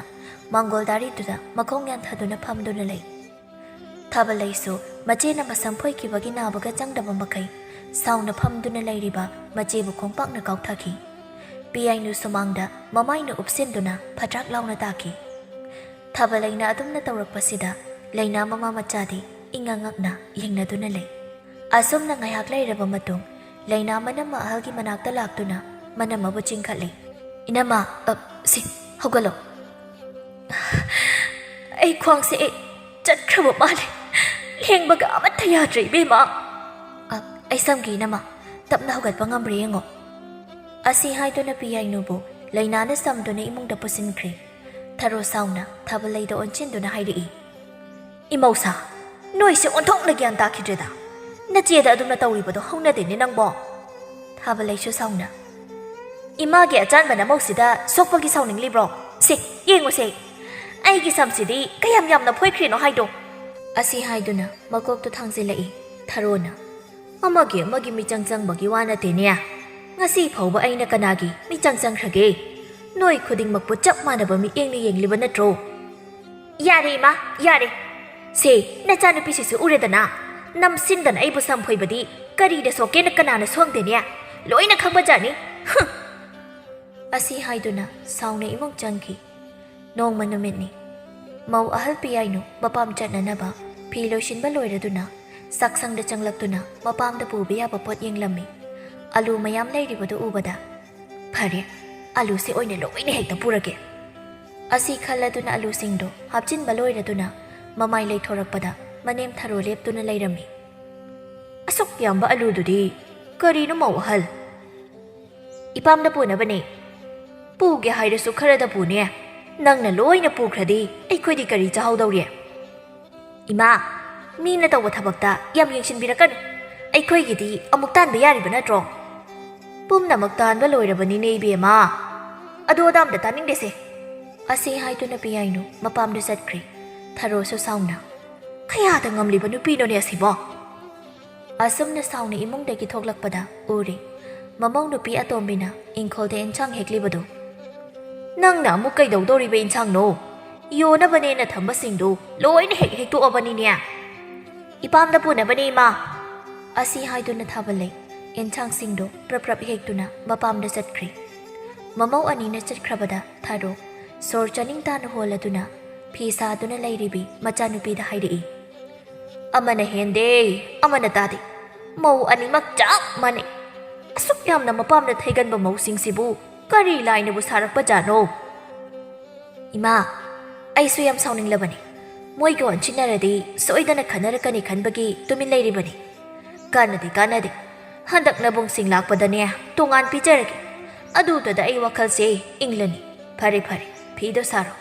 ꯃꯥꯡꯒꯣꯜ ꯗꯥꯔꯤꯗꯨꯗ ꯃꯈꯣꯡ ꯌꯥꯟꯊꯗꯨꯅ ꯐꯝꯗꯨꯅ ꯂꯩ꯫ ꯊꯥꯕꯂꯩꯁꯨ ꯃꯆꯦꯅ ꯃꯁꯝ ꯐꯣꯏꯈꯤꯕꯒꯤ ꯅꯥꯕꯒ ꯆꯪꯗꯕ ꯃꯈꯩ ꯁꯥꯎꯅ ꯐꯝꯗꯨꯅ ꯂꯩꯔꯤꯕ ꯃꯆꯦꯕꯨ ꯈꯣꯡꯄꯥꯛꯅ ꯀꯥꯎꯊꯈꯤ꯫ ꯄꯤꯌꯥꯏꯅꯨ ꯁꯨꯃꯥꯡꯗ ꯃꯃꯥꯏꯅ ꯎꯞꯁꯤꯟꯗꯨꯅ ꯐꯗ꯭ꯔꯥꯛ ꯂꯥꯎꯅ ꯇꯥꯈꯤ꯫ ꯊꯥꯕꯂꯩꯅ ꯑꯗꯨꯝꯅ ꯇꯧꯔꯛꯄꯁꯤꯗ ꯂꯩꯅꯥ ꯃꯃꯥ ꯃꯆꯥꯗꯤ ꯏꯉꯛ ꯉꯛꯅ ꯌꯦꯡꯅꯗꯨꯅ ꯂꯩ꯫ ꯑꯁꯨꯝꯅ ꯉꯥꯏꯍꯥꯛ ꯂꯩꯔꯕ ꯃꯇꯨꯡ ꯂꯩꯅꯥ ꯃꯅꯝꯃ ꯑꯍꯜꯒꯤ ꯃꯅꯥꯛꯇ ꯂꯥꯛꯇꯨꯅ ꯃꯅꯝꯃꯕꯨ ꯆꯤꯡꯈꯠꯂꯤ꯫ "ꯏꯅꯝꯃ, ꯑ, ꯁꯤ, ꯍꯧꯒꯠꯂꯣ꯫ ꯑꯩ ꯈ꯭ꯋꯥꯡꯁꯦ ꯆꯠꯈ꯭ꯔꯕ ꯃꯥꯜꯂꯦ꯫ ꯂꯦꯡꯕꯒ ꯑꯃꯠꯇ ꯌꯥꯗ꯭ꯔꯦ, ꯏꯕꯦꯝꯃ꯫" "ꯑ, ꯑꯩ ꯁꯝꯒꯦ, ꯏꯅꯝꯃ꯫ ꯇꯞꯅ ꯍꯧꯒꯠꯄ ꯉꯝꯕ꯭ꯔꯥ ꯌꯦꯡꯉꯣ꯫" ꯑꯁꯤ ꯍꯥꯏꯗꯨꯅ ꯄꯤꯌꯥꯏꯅꯨꯕꯨ ꯂꯩꯅꯥꯅ ꯁꯝꯗꯨꯅ ꯏꯃꯨꯡꯗ ꯄꯨꯁꯤꯟꯈ꯭ꯔꯦ꯫ ꯊꯔꯣ ꯁꯥꯎꯅ ꯊꯥꯕꯂꯩꯗ ꯑꯣꯟꯁꯤꯟꯗꯨꯅ ꯍꯥꯏꯔꯛꯏ, "ꯏꯃꯧꯁꯥ, ꯅꯣꯏꯁꯦ ꯑꯣꯟꯊꯣꯛꯅ ꯒ꯭ꯌꯥꯟ ꯇꯥꯈꯤꯗ꯭ꯔꯦꯗ꯫ ꯅꯆꯦꯗ ꯑꯗꯨꯝꯅ ꯇꯧꯔꯤꯕꯗꯣ ꯍꯧꯅꯗꯦꯅꯦ ꯅꯪꯕꯣ꯫" ꯊꯥꯕꯂꯩꯁꯨ ꯁꯥꯎꯅ, "ꯏꯃꯥꯒꯤ ꯑꯆꯥꯟꯕ ꯅꯃꯧꯁꯤꯗ ꯁꯣꯛꯄꯒꯤ ꯁꯥꯎꯅꯤꯡꯂꯤꯕ꯭ꯔꯣ? ꯁꯦ, ꯌꯦꯡꯉꯨꯁꯦ, ꯑꯩꯒꯤ ꯁꯝꯁꯤꯗꯤ ꯀꯌꯥꯝ ꯌꯥꯝꯅ ꯐꯣꯏꯈ꯭ꯔꯤꯅꯣ ꯍꯥꯏꯗꯣ꯫" ꯑꯁꯤ ꯍꯥꯏꯗꯨꯅ ꯃꯀꯣꯛꯇꯨ ꯊꯥꯡꯖꯤꯜꯂꯛꯏ ꯊꯔꯣꯅ꯫ "ꯑꯃꯒꯤ ꯑꯃꯒꯤ ꯃꯤꯆꯪ ꯆꯪꯕꯒꯤ ꯋꯥ ꯅꯠꯇꯦꯅꯦ꯫ ꯉꯁꯤ ꯐꯥꯎꯕ ꯑꯩꯅ ꯀꯅꯥꯒꯤ ꯃꯤꯆꯪ ꯆꯪꯈ꯭ꯔꯒꯦ? ꯅꯣꯏ ꯈꯨꯗꯤꯡꯃꯛꯄꯨ ꯆꯞ ꯃꯥꯟꯅꯕ ꯃꯤꯠꯌꯦꯡꯅ ꯌꯦꯡꯂꯤꯕ ꯅꯠꯇ꯭ꯔꯣ?" "ꯌꯥꯔꯦ ꯏꯃꯥ, ꯌꯥꯔꯦ꯫ ꯁꯦ, ꯅꯆꯥꯅꯨꯄꯤꯁꯤꯁꯨ ꯎꯔꯦꯗꯅ, ꯅꯝꯁꯤꯟꯗꯅ ꯑꯩꯕꯨ ꯁꯝ ꯐꯣꯏꯕꯗꯤ ꯀꯔꯤꯗ ꯁꯣꯛꯀꯦꯅ ꯀꯅꯥꯅ ꯁꯣꯡꯗꯦꯅꯦ? ꯂꯣꯏꯅ ꯈꯪꯕꯖꯥꯠꯅꯤ꯫ ꯍꯨꯝ!" ꯑꯁꯤ ꯍꯥꯏꯗꯨꯅ ꯁꯥꯎꯅ ꯏꯃꯨꯡ ꯆꯪꯈꯤ꯫ ꯅꯣꯡꯃ ꯅꯨꯃꯤꯠꯅꯤ꯫ ꯃꯧ ꯑꯍꯜ ꯄꯤꯌꯥꯏꯅꯨ ꯃꯄꯥꯝ ꯆꯠꯅꯅꯕ ꯐꯤ ꯂꯣꯏꯁꯤꯟꯕ ꯂꯣꯏꯔꯗꯨꯅ ꯆꯥꯛꯁꯪꯗ ꯆꯪꯂꯛꯇꯨꯅ ꯃꯄꯥꯝꯗ ꯄꯨꯕ ꯌꯥꯕ ꯄꯣꯠ ꯌꯦꯡꯂꯝꯃꯤ꯫ ꯑꯂꯨ ꯃꯌꯥꯝ ꯂꯩꯔꯤꯕꯗꯨ ꯎꯕꯗ, "ꯐꯔꯦ, ꯑꯂꯨꯁꯦ ꯑꯣꯏꯅ ꯂꯣꯏꯅ ꯍꯦꯛꯇ ꯄꯨꯔꯒꯦ꯫" ꯑꯁꯤ ꯈꯜꯂꯗꯨꯅ ꯑꯂꯨꯁꯤꯡꯗꯨ ꯍꯥꯞꯆꯤꯟꯕ ꯂꯣꯏꯔꯗꯨꯅ ꯃꯃꯥꯏ ꯂꯩꯊꯣꯔꯛꯄꯗ ꯃꯅꯦꯝ ꯊꯔꯣ ꯂꯦꯞꯇꯨꯅ ꯂꯩꯔꯝꯃꯤ꯫ "ꯑꯁꯨꯛ ꯌꯥꯝꯕ ꯑꯂꯨꯗꯨꯗꯤ ꯀꯔꯤꯅꯣ, ꯃꯧ ꯑꯍꯜ?" "ꯏꯄꯥꯝꯗ ꯄꯨꯅꯕꯅꯦ꯫ ꯄꯨꯒꯦ ꯍꯥꯏꯔꯁꯨ ꯈꯔꯗ ꯄꯨꯅꯦ꯫ ꯅꯪꯅ ꯂꯣꯏꯅ ꯄꯨꯈ꯭ꯔꯗꯤ ꯑꯩꯈꯣꯏꯗꯤ ꯀꯔꯤ ꯆꯥꯍꯧꯗꯧꯔꯤ?" "ꯏꯃꯥ, ꯃꯤꯅ ꯇꯧꯕ ꯊꯕꯛꯇ ꯌꯥꯝ ꯌꯦꯡꯁꯤꯟꯕꯤꯔꯛꯀꯅꯨ꯫ ꯑꯩꯈꯣꯏꯒꯤꯗꯤ ꯑꯃꯨꯛ ꯇꯥꯟꯕ ꯌꯥꯔꯤꯕ ꯅꯠꯇ꯭ꯔꯣ? ꯄꯨꯝꯅꯃꯛ ꯇꯥꯟꯕ ꯂꯣꯏꯔꯕꯅꯤꯅꯦ ꯏꯕꯦꯝꯃ꯫ ꯑꯗꯨ ꯑꯗꯥ ꯑꯝꯇ ꯇꯥꯅꯤꯡꯗꯦꯁꯦ꯫ ꯑꯁꯤ ꯍꯥꯏꯗꯨꯅ ꯄꯤꯌꯥꯏꯅꯨ ꯃꯄꯥꯝꯗ ꯆꯠꯈ꯭ꯔꯦ꯫ ꯊꯔꯣꯁꯨ ꯁꯥꯎꯅ, "ꯀꯌꯥꯗ ꯉꯝꯂꯤꯕ ꯅꯨꯄꯤꯅꯣꯅꯦ ꯑꯁꯤꯕꯣ?" ꯑꯁꯨꯝꯅ ꯁꯥꯎꯅ ꯏꯃꯨꯡꯗꯒꯤ ꯊꯣꯛꯂꯛꯄꯗ ꯎꯔꯦ ꯃꯃꯧ ꯅꯨꯄꯤ ꯑꯇꯣꯝꯕꯤꯅ ꯏꯪꯈꯣꯜꯗ ꯏꯟꯁꯥꯡ ꯍꯦꯛꯂꯤꯕꯗꯨ꯫ "ꯅꯪꯅ ꯑꯃꯨꯛ ꯀꯩꯗꯧꯗꯧꯔꯤꯕ ꯏꯟꯁꯥꯡꯅꯣ? ꯌꯣꯟꯅꯕꯅꯦꯅ ꯊꯝꯕꯁꯤꯡꯗꯨ ꯂꯣꯏꯅ ꯍꯦꯛ ꯍꯦꯛꯇꯣꯛꯑꯕꯅꯤꯅꯦ꯫ ꯏꯄꯥꯝꯗ ꯄꯨꯅꯕꯅꯦ, ꯏꯃꯥ꯫" ꯑꯁꯤ ꯍꯥꯏꯗꯨꯅ ꯊꯥꯕꯜꯂꯩ ꯏꯟꯁꯥꯡꯁꯤꯡꯗꯨ ꯄ꯭ꯔꯞ ꯄ꯭ꯔꯞ ꯍꯦꯛꯇꯨꯅ ꯃꯄꯥꯝꯗ ꯆꯠꯈ꯭ꯔꯦ꯫ ꯃꯃꯧ ꯑꯅꯤꯅ ꯆꯠꯈ꯭ꯔꯕꯗ ꯊꯥꯔꯣ ꯁꯣꯔ ꯆꯥꯅꯤꯡ ꯇꯥꯅ ꯍꯣꯜꯂꯗꯨꯅ ꯐꯤ ꯁꯥꯗꯨꯅ ꯂꯩꯔꯤꯕꯤ ꯃꯆꯥꯅꯨꯄꯤꯗ ꯍꯥꯏꯔꯛꯏ, "ꯑꯃꯅ ꯍꯦꯟꯗꯦ, ꯑꯃꯅ ꯇꯥꯗꯦ꯫ ꯃꯧ ꯑꯅꯤꯃꯛ ꯆꯞ ꯃꯥꯟꯅꯩ꯫ ꯑꯁꯨꯛ ꯌꯥꯝꯅ ꯃꯄꯥꯝꯗ ꯊꯩꯒꯟꯕ ꯃꯧꯁꯤꯡꯁꯤꯕꯨ ꯀꯔꯤ ꯂꯥꯏꯅꯕꯨ ꯁꯥꯔꯛꯄꯖꯥꯠꯅꯣ?" "ꯏꯃꯥ, ꯑꯩꯁꯨ ꯌꯥꯝ ꯁꯥꯎꯅꯤꯡꯂꯕꯅꯤ꯫ ꯃꯣꯏꯒ ꯑꯣꯟꯁꯤꯟꯅꯔꯗꯤ ꯁꯣꯏꯗꯅ ꯈꯟꯅꯔꯛꯀꯅꯤ ꯈꯟꯕꯒꯤ ꯇꯨꯃꯤꯟ ꯂꯩꯔꯤꯕꯅꯤ꯫ ꯀꯥꯟꯅꯗꯦ, ꯀꯥꯟꯅꯗꯦ꯫ ꯍꯟꯗꯛ ꯅꯕꯨꯡꯁꯤꯡ ꯂꯥꯛꯄꯗꯅꯦ ꯇꯣꯉꯥꯟ ꯄꯤꯖꯔꯒꯦ꯫ ꯑꯗꯨꯗꯨꯗ ꯑꯩ ꯋꯥꯈꯜꯁꯦ ꯏꯪꯂꯅꯤ꯫ ꯐꯔꯦ, ꯐꯔꯦ, ꯐꯤꯗꯣ ꯁꯥꯔꯣ꯫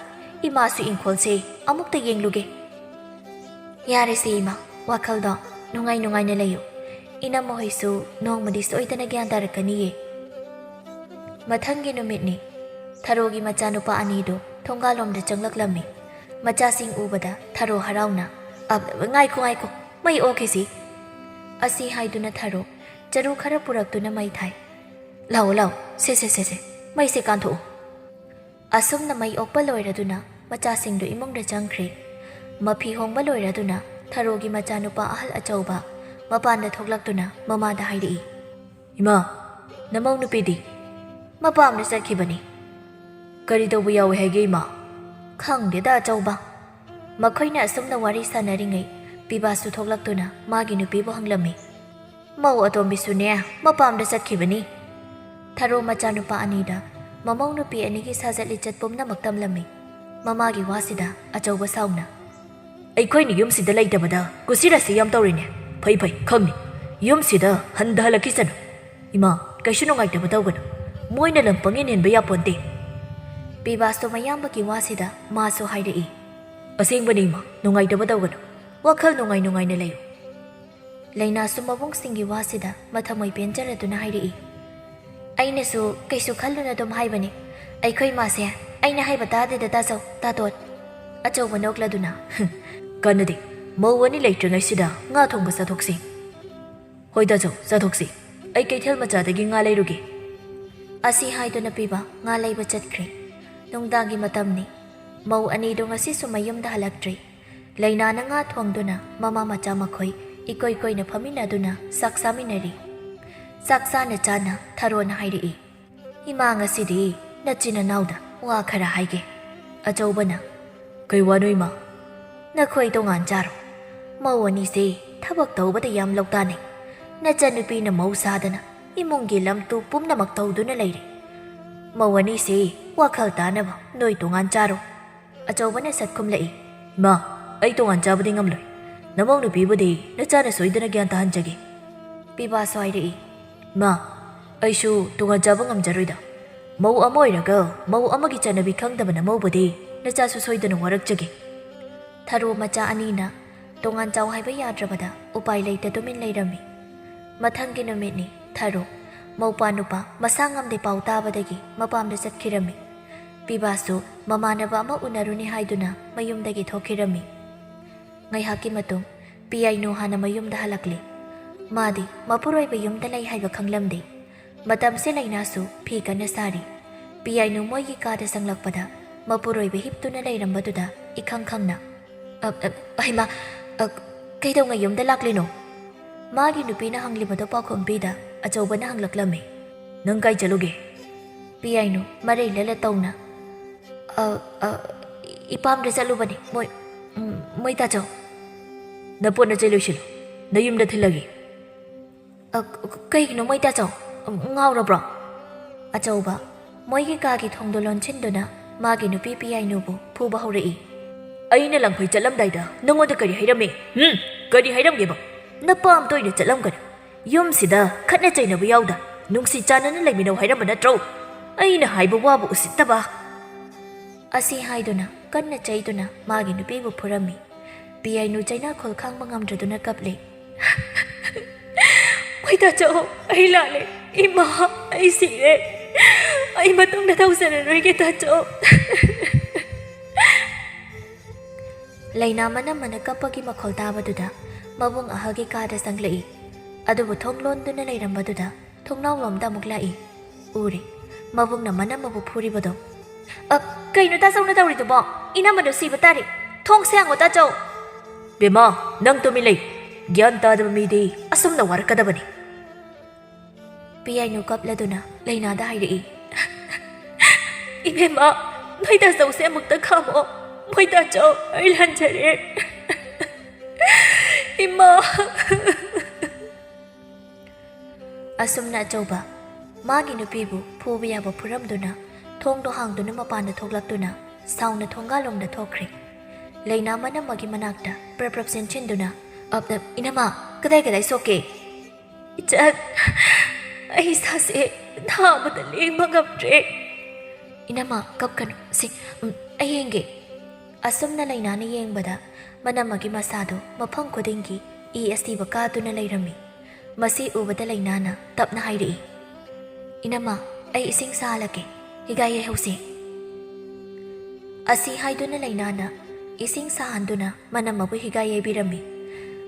ꯏꯃꯥꯁꯨ ꯏꯪꯈꯣꯜꯁꯦ ꯑꯃꯨꯛꯇ ꯌꯦꯡꯂꯨꯒꯦ꯫" "ꯌꯥꯔꯦꯁꯦ ꯏꯃꯥ, ꯋꯥꯈꯜꯗꯣ ꯅꯨꯡꯉꯥꯏ ꯅꯨꯡꯉꯥꯏꯅ ꯂꯩꯌꯨ꯫ ꯏꯅꯝꯃ ꯍꯣꯏꯁꯨ ꯅꯣꯡꯃꯗꯤ ꯁꯣꯏꯗꯅ ꯒ꯭ꯌꯥꯟ ꯇꯥꯔꯛꯀꯅꯤꯌꯦ꯫" ꯃꯊꯪꯒꯤ ꯅꯨꯃꯤꯠꯅꯤ꯫ ꯊꯔꯣꯒꯤ ꯃꯆꯥꯅꯨꯄꯥ ꯑꯅꯤꯗꯨ ꯊꯣꯡꯒꯥꯜꯂꯣꯝꯗ ꯆꯪꯂꯛꯂꯝꯃꯤ꯫ ꯃꯆꯥꯁꯤꯡ ꯎꯕꯗ ꯊꯔꯣ ꯍꯔꯥꯎꯅ, "ꯑ, ꯉꯥꯏꯈꯣ, ꯉꯥꯏꯈꯣ, ꯃꯩ ꯑꯣꯛꯈꯤꯁꯤ꯫" ꯑꯁꯤ ꯍꯥꯏꯗꯨꯅ ꯊꯔꯣ ꯆꯔꯨ ꯈꯔ ꯄꯨꯔꯛꯇꯨꯅ ꯃꯩ ꯊꯥꯏ꯫ "ꯂꯥꯛꯑꯣ, ꯂꯥꯛꯑꯣ, ꯁꯦ, ꯁꯦ, ꯁꯦ, ꯁꯦ, ꯃꯩꯁꯦ ꯀꯥꯟꯊꯣꯛꯑꯣ꯫" ꯑꯁꯨꯝꯅ ꯃꯩ ꯑꯣꯛꯄ ꯂꯣꯏꯔꯗꯨꯅ ꯃꯆꯥꯁꯤꯡꯗꯨ ꯏꯃꯨꯡꯗ ꯆꯪꯈ꯭ꯔꯦ꯫ ꯃꯐꯤ ꯍꯣꯡꯕ ꯂꯣꯏꯔꯗꯨꯅ ꯊꯔꯣꯒꯤ ꯃꯆꯥꯅꯨꯄꯥ ꯑꯍꯜ ꯑꯆꯧꯕ ꯃꯄꯥꯟꯗ ꯊꯣꯛꯂꯛꯇꯨꯅ ꯃꯃꯥꯗ ꯍꯥꯏꯔꯛꯏ, "ꯏꯃꯥ, ꯅꯃꯧ ꯅꯨꯄꯤꯗꯤ?" "ꯃꯄꯥꯝꯗ ꯆꯠꯈꯤꯕꯅꯤ꯫" "ꯀꯔꯤ ꯇꯧꯕ ꯌꯥꯎꯏ ꯍꯥꯏꯒꯦ, ꯏꯃꯥ?" "ꯈꯪꯗꯦꯗ, ꯑꯆꯧꯕ꯫" ꯃꯈꯣꯏꯅ ꯑꯁꯨꯝꯅ ꯋꯥꯔꯤ ꯁꯥꯟꯅꯔꯤꯉꯩ ꯄꯤꯕꯥꯁꯨ ꯊꯣꯛꯂꯛꯇꯨꯅ ꯃꯥꯒꯤ ꯅꯨꯄꯤꯕꯨ ꯍꯪꯂꯝꯃꯤ꯫ "ꯃꯧ ꯑꯇꯣꯝꯕꯤꯁꯨꯅꯦ ꯃꯄꯥꯝꯗ ꯆꯠꯈꯤꯕꯅꯤ꯫" ꯊꯔꯣ ꯃꯆꯥꯅꯨꯄꯥ ꯑꯅꯤꯗ ꯃꯃꯧ ꯅꯨꯄꯤ ꯑꯅꯤꯒꯤ ꯁꯥꯖꯠ ꯂꯤꯆꯠ ꯄꯨꯝꯅꯃꯛ ꯇꯝꯂꯝꯃꯤ꯫ ꯃꯃꯥꯒꯤ ꯋꯥꯁꯤꯗ ꯑꯆꯧꯕ ꯁꯥꯎꯅ, "ꯑꯩꯈꯣꯏꯅ ꯌꯨꯝꯁꯤꯗ ꯂꯩꯇꯕꯗ ꯀꯨꯁꯤꯔꯥꯁꯤ ꯌꯥꯝ ꯇꯧꯔꯤꯅꯦ꯫ ꯐꯩ, ꯐꯩ, ꯈꯪꯅꯤ꯫ ꯌꯨꯝꯁꯤꯗ ꯍꯟꯊꯍꯜꯂꯛꯈꯤꯁꯅꯨ꯫ ꯏꯃꯥ, ꯀꯩꯁꯨ ꯅꯨꯡꯉꯥꯏꯇꯕ ꯇꯧꯒꯅꯨ꯫ ꯃꯣꯏꯅ ꯂꯝ ꯄꯪꯍꯦꯟ ꯍꯦꯟꯕ ꯌꯥꯄꯣꯟꯇꯦ꯫" ꯄꯤꯕꯥꯁꯇꯣ ꯃꯌꯥꯝꯕꯒꯤ ꯋꯥꯁꯤꯗ ꯃꯥꯁꯨ ꯍꯥꯏꯔꯛꯏ, "ꯑꯁꯦꯡꯕꯅꯤ ꯏꯃꯥ, ꯅꯨꯡꯉꯥꯏꯇꯕ ꯇꯧꯒꯅꯨ꯫ ꯋꯥꯈꯜ ꯅꯨꯡꯉꯥꯏ ꯅꯨꯡꯉꯥꯏꯅ ꯂꯩꯌꯨ꯫" ꯂꯩꯅꯥꯁꯨ ꯃꯕꯨꯡꯁꯤꯡꯒꯤ ꯋꯥꯁꯤꯗ ꯃꯊꯃꯣꯏ ꯄꯦꯟꯖꯔꯗꯨꯅ ꯍꯥꯏꯔꯛꯏ꯫ "ꯑꯩꯅꯁꯨ ꯀꯩꯁꯨ ꯈꯜꯂꯨꯅ ꯑꯗꯨꯝ ꯍꯥꯏꯕꯅꯤ꯫ ꯑꯩꯈꯣꯏ ꯃꯥꯁꯦ ꯑꯩꯅ ꯍꯥꯏꯕ ꯇꯥꯗꯦꯗ ꯇꯥꯖꯧ, ꯇꯥꯇꯣꯟ꯫" ꯑꯆꯧꯕ ꯅꯣꯛꯂꯗꯨꯅ, "ꯀꯥꯟꯅꯗꯦ, ꯃꯧ ꯑꯅꯤ ꯂꯩꯇ꯭ꯔꯤꯉꯩꯁꯤꯗ ꯉꯥ ꯊꯣꯡꯕ ꯆꯥꯊꯣꯛꯁꯤ꯫" "ꯍꯣꯏ ꯇꯥꯖꯧ, ꯆꯥꯊꯣꯛꯁꯤ꯫ ꯑꯩ ꯀꯩꯊꯦꯜ ꯃꯆꯥꯗꯒꯤ ꯉꯥ ꯂꯩꯔꯨꯒꯦ꯫" ꯑꯁꯤ ꯍꯥꯏꯗꯨꯅ ꯄꯤꯕ ꯉꯥ ꯂꯩꯕ ꯆꯠꯈ꯭ꯔꯦ꯫ ꯅꯨꯡꯗꯥꯡꯒꯤ ꯃꯇꯝꯅꯤ꯫ ꯃꯧ ꯑꯅꯤꯗꯨ ꯉꯁꯤꯁꯨ ꯃꯌꯨꯝꯗ ꯍꯜꯂꯛꯇ꯭ꯔꯤ꯫ ꯂꯩꯅꯥꯅ ꯉꯥ ꯊꯣꯡꯗꯨꯅ ꯃꯃꯥ ꯃꯆꯥ ꯃꯈꯣꯏ ꯏꯀꯣꯏ ꯀꯣꯏꯅ ꯐꯝꯃꯤꯟꯅꯗꯨꯅ ꯆꯥꯛ ꯆꯥꯃꯤꯟꯅꯔꯤ꯫ ꯆꯥꯛ ꯆꯥꯅ ꯆꯥꯅ ꯊꯔꯣꯅ ꯍꯥꯏꯔꯛꯏ, "ꯏꯃꯥ, ꯉꯁꯤꯗꯤ ꯅꯆꯤꯟ ꯅꯅꯥꯎꯗ ꯋꯥ ꯈꯔ ꯍꯥꯏꯒꯦ꯫" ꯑꯆꯧꯕꯅ, "ꯀꯩ ꯋꯥꯅꯣ ꯏꯃꯥ?" "ꯅꯈꯣꯏ ꯇꯣꯉꯥꯟ ꯆꯥꯔꯣ꯫ ꯃꯧ ꯑꯅꯤꯁꯦ ꯊꯕꯛ ꯇꯧꯕꯗ ꯌꯥꯝ ꯂꯧꯇꯥꯅꯩ꯫ ꯅꯆꯟꯅꯨꯄꯤꯅ ꯃꯧ ꯁꯥꯗꯅ ꯏꯃꯨꯡꯒꯤ ꯂꯝꯇꯨ ꯄꯨꯝꯅꯃꯛ ꯇꯧꯗꯨꯅ ꯂꯩꯔꯦ꯫ ꯃꯧ ꯑꯅꯤꯁꯦ ꯋꯥꯈꯜ ꯇꯥꯅꯕ ꯅꯣꯏ ꯇꯣꯉꯥꯟ ꯆꯥꯔꯣ꯫" ꯑꯆꯧꯕꯅ ꯁꯠ ꯈꯨꯝꯂꯛꯏ, "ꯏꯃꯥ, ꯑꯩ ꯇꯣꯉꯥꯟ ꯆꯥꯕꯗꯤ ꯉꯝꯂꯣꯏ꯫ ꯅꯃꯧ ꯅꯨꯄꯤꯕꯨꯗꯤ ꯅꯆꯥꯅ ꯁꯣꯏꯗꯅ ꯒ꯭ꯌꯥꯟ ꯇꯥꯍꯟꯖꯒꯦ꯫" ꯄꯤꯕꯥꯁꯨ ꯍꯥꯏꯔꯛꯏ, "ꯏꯃꯥ, ꯑꯩꯁꯨ ꯇꯣꯉꯥꯟ ꯆꯥꯕ ꯉꯝꯖꯔꯣꯏꯗ꯫ ꯃꯧ ꯑꯃ ꯑꯣꯏꯔꯒ ꯃꯧ ꯑꯃꯒꯤ ꯆꯠꯅꯕꯤ ꯈꯪꯗꯕ ꯅꯃꯧꯕꯨꯗꯤ ꯅꯆꯥꯁꯨ ꯁꯣꯏꯗꯅ ꯋꯥꯔꯛꯆꯒꯦ꯫" ꯊꯔꯣ ꯃꯆꯥ ꯑꯅꯤꯅ ꯇꯣꯉꯥꯟ ꯆꯥꯎ ꯍꯥꯏꯕ ꯌꯥꯗ꯭ꯔꯕꯗ ꯎꯄꯥꯏ ꯂꯩꯇ ꯇꯨꯃꯤꯟ ꯂꯩꯔꯝꯃꯤ꯫ ꯃꯊꯪꯒꯤ ꯅꯨꯃꯤꯠꯅꯤ꯫ ꯊꯔꯣ, ꯃꯧꯄꯥ ꯅꯨꯄꯥ ꯃꯁꯥ ꯉꯝꯗꯦ ꯄꯥꯎ ꯇꯥꯕꯗꯒꯤ ꯃꯄꯥꯝꯗ ꯆꯠꯈꯤꯔꯝꯃꯤ꯫ ꯄꯤꯕꯥꯁꯨ ꯃꯃꯥꯟꯅꯕ ꯑꯃ ꯎꯅꯔꯨꯅꯤ ꯍꯥꯏꯗꯨꯅ ꯃꯌꯨꯝꯗꯒꯤ ꯊꯣꯛꯈꯤꯔꯝꯃꯤ꯫ ꯉꯥꯏꯍꯥꯛꯀꯤ ꯃꯇꯨꯡ ꯄꯤꯌꯥꯏꯅꯨ ꯍꯥꯟꯅ ꯃꯌꯨꯝꯗ ꯍꯜꯂꯛꯂꯦ꯫ ꯃꯥꯗꯤ ꯃꯄꯨꯔꯣꯏꯕ ꯌꯨꯝꯗ ꯂꯩ ꯍꯥꯏꯕ ꯈꯪꯂꯝꯗꯦ꯫ ꯃꯇꯝꯁꯦ ꯂꯩꯅꯥꯁꯨ ꯐꯤ ꯀꯟꯅ ꯁꯥꯔꯤ꯫ ꯄꯤꯌꯥꯏꯅꯨ ꯃꯣꯏꯒꯤ ꯀꯥꯗ ꯆꯪꯂꯛꯄꯗ ꯃꯄꯨꯔꯣꯏꯕ ꯍꯤꯞꯇꯨꯅ ꯂꯩꯔꯝꯕꯗꯨꯗ ꯏꯈꯪ ꯈꯪꯅ, "ꯑ, ꯑ, ꯍꯩꯃꯥ, ꯑ, ꯀꯩꯗꯧꯉꯩ ꯌꯨꯝꯗ ꯂꯥꯛꯂꯤꯅꯣ?" ꯃꯥꯒꯤ ꯅꯨꯄꯤꯅ ꯍꯪꯂꯤꯕꯗꯣ ꯄꯥꯎꯈꯨꯝ ꯄꯤꯗ ꯑꯆꯧꯕꯅ ꯍꯪꯂꯛꯂꯝꯃꯤ, "ꯅꯪ ꯀꯥꯏ ꯆꯠꯂꯨꯒꯦ?" ꯄꯤꯌꯥꯏꯅꯨ ꯃꯔꯩ ꯂꯂ ꯇꯧꯅ, "ꯑ, ꯑ, ꯏꯄꯥꯝꯗ ꯆꯠꯂꯨꯕꯅꯤ, ꯃꯣꯏ, ꯎꯝ, ꯃꯣꯏ ꯇꯥꯆꯧ꯫" "ꯅꯄꯣꯠ ꯅꯆꯩ ꯂꯣꯏꯁꯤꯜꯂꯨ, ꯅꯌꯨꯝꯗ ꯊꯤꯜꯂꯒꯦ꯫" "ꯑ, ꯀꯩꯒꯤꯅꯣ ꯃꯣꯏ ꯇꯥꯆꯧ? ꯉꯥꯎꯔꯕ꯭ꯔꯣ?" ꯑꯆꯧꯕ ꯃꯣꯏꯒꯤ ꯀꯥꯒꯤ ꯊꯣꯡꯗꯣ ꯂꯣꯟꯁꯤꯟꯗꯨꯅ ꯃꯥꯒꯤ ꯅꯨꯄꯤ ꯄꯤꯌꯥꯏꯅꯨꯕꯨ ꯐꯨꯕ ꯍꯧꯔꯛꯏ꯫ "ꯑꯩꯅ ꯂꯪꯐꯩ ꯆꯠꯂꯝꯗꯥꯏꯗ ꯅꯉꯣꯟꯗ ꯀꯔꯤ ꯍꯥꯏꯔꯝꯃꯤ? ꯍꯨꯝ? ꯀꯔꯤ ꯍꯥꯏꯔꯝꯒꯦꯕ? ꯅꯄꯥꯝ ꯇꯣꯏꯅ ꯆꯠꯂꯝꯒꯅꯤ꯫ ꯌꯨꯝꯁꯤꯗ ꯈꯠꯅ ꯆꯩꯅꯕ ꯌꯥꯎꯗ ꯅꯨꯡꯁꯤ ꯆꯥꯟꯅꯅ ꯂꯩꯃꯤꯟꯅꯧ ꯍꯥꯏꯔꯝꯕ ꯅꯠꯇ꯭ꯔꯣ? ꯑꯩꯅ ꯍꯥꯏꯕ ꯋꯥꯕꯨ ꯎꯁꯤꯠꯇꯕ!" ꯑꯁꯤ ꯍꯥꯏꯗꯨꯅ ꯀꯟꯅ ꯆꯩꯗꯨꯅ ꯃꯥꯒꯤ ꯅꯨꯄꯤꯕꯨ ꯐꯨꯔꯝꯃꯤ꯫ ꯄꯤꯌꯥꯏꯅꯨ ꯆꯩꯅꯥꯈꯣꯜ ꯈꯥꯡꯕ ꯉꯝꯗ꯭ꯔꯗꯨꯅ ꯀꯞꯂꯤ꯫ ꯇꯥꯆꯧ, ꯑꯩ ꯂꯥꯜꯂꯦ꯫ ꯏꯃꯥ, ꯑꯩ ꯁꯤꯔꯦ꯫ ꯑꯩ ꯃꯇꯨꯡꯗ ꯇꯧꯖꯔꯔꯣꯏꯒꯦ, ꯇꯥꯆꯧ꯫ ꯂꯩꯅꯥ ꯃꯅꯝꯃꯅ ꯀꯞꯄꯒꯤ ꯃꯈꯣꯜ ꯇꯥꯕꯗꯨꯗ ꯃꯕꯨꯡ ꯑꯍꯜꯒꯤ ꯀꯥꯗ ꯆꯪꯂꯛꯏ꯫ ꯑꯗꯨꯕꯨ ꯊꯣꯡ ꯂꯣꯟꯗꯨꯅ ꯂꯩꯔꯝꯕꯗꯨꯗ ꯊꯣꯡꯅꯥꯎꯂꯣꯝꯗ ꯑꯃꯨꯛ ꯂꯥꯛꯏ꯫ ꯎꯔꯦ, ꯃꯕꯨꯡꯅ ꯃꯅꯝꯃꯕꯨ ꯐꯨꯔꯤꯕꯗꯣ꯫ "ꯑ, ꯀꯩꯅꯣ ꯇꯥꯆꯧꯅ ꯇꯧꯔꯤꯗꯨꯕꯣ? ꯏꯅꯝꯃꯗꯣ ꯁꯤꯕ ꯇꯥꯔꯦ꯫ ꯊꯣꯡꯁꯦ ꯍꯥꯡꯉꯣ, ꯇꯥꯆꯧ!" "ꯕꯦꯝꯃ, ꯅꯪ ꯇꯨꯃꯤꯟ ꯂꯩ꯫ ꯒ꯭ꯌꯥꯟ ꯇꯥꯗꯕ ꯃꯤꯗꯤ ꯑꯁꯨꯝꯅ ꯋꯥꯔꯛꯀꯗꯕꯅꯤ꯫" ꯄꯤꯌꯥꯏꯅꯨ ꯀꯞꯂꯗꯨꯅ ꯂꯩꯅꯥꯗ ꯍꯥꯏꯔꯛꯏ꯫ "ꯏꯕꯦꯝꯃ, ꯅꯣꯏ ꯇꯥꯆꯧꯁꯦ ꯑꯃꯨꯛꯇ ꯈꯥꯝꯃꯣ꯫ ꯃꯣꯏ ꯇꯥꯆꯧ, ꯑꯩ ꯂꯥꯟꯖꯔꯦ꯫ ꯏꯃꯥ!" ꯑꯁꯨꯝꯅ ꯑꯆꯧꯕ ꯃꯥꯒꯤ ꯅꯨꯄꯤꯕꯨ ꯐꯨꯕ ꯌꯥꯕ ꯐꯨꯔꯝꯗꯨꯅ ꯊꯣꯡꯗꯣ ꯍꯥꯡꯗꯨꯅ ꯃꯄꯥꯟꯗ ꯊꯣꯛꯂꯛꯇꯨꯅ ꯁꯥꯎꯅ ꯊꯣꯡꯒꯥꯜꯂꯣꯝꯗ ꯊꯣꯛꯈ꯭ꯔꯦ꯫ ꯂꯩꯅꯥ ꯃꯅꯝꯃꯒꯤ ꯃꯅꯥꯛꯇ ꯄ꯭ꯔꯞ ꯄ꯭ꯔꯞ ꯆꯦꯟꯁꯤꯟꯗꯨꯅ, "ꯑꯞ, ꯑꯞ, ꯏꯅꯝꯃ, ꯀꯗꯥꯏ ꯀꯗꯥꯏ ꯁꯣꯛꯀꯦ?" "ꯏꯆꯟ, ꯑꯩ ꯏꯁꯥꯁꯦ ꯅꯥꯕꯗ ꯂꯦꯡꯕ ꯉꯝꯗ꯭ꯔꯦ꯫" "ꯏꯅꯝꯃ, ꯀꯞꯀꯅꯨ꯫ ꯁꯤ, ꯎꯝ, ꯑꯩ ꯌꯦꯡꯒꯦ꯫" ꯑꯁꯨꯝꯅ ꯂꯩꯅꯥꯅ ꯌꯦꯡꯕꯗ ꯃꯅꯝꯃꯒꯤ ꯃꯁꯥꯗꯣ ꯃꯐꯝ ꯈꯨꯗꯤꯡꯒꯤ ꯏ ꯑꯁꯤꯕ ꯀꯥꯗꯨꯅ ꯂꯩꯔꯝꯃꯤ꯫ ꯃꯁꯤ ꯎꯕꯗ ꯂꯩꯅꯥꯅ ꯇꯞꯅ ꯍꯥꯏꯔꯛꯏ, "ꯏꯅꯝꯃ, ꯑꯩ ꯏꯁꯤꯡ ꯁꯥꯍꯜꯂꯛꯀꯦ꯫ ꯍꯤꯒꯥꯏ ꯌꯩꯍꯧꯁꯦ꯫" ꯑꯁꯤ ꯍꯥꯏꯗꯨꯅ ꯂꯩꯅꯥꯅ ꯏꯁꯤꯡ ꯁꯥꯍꯟꯗꯨꯅ ꯃꯅꯝꯃꯕꯨ ꯍꯤꯒꯥꯏ ꯌꯩꯕꯤꯔꯝꯃꯤ꯫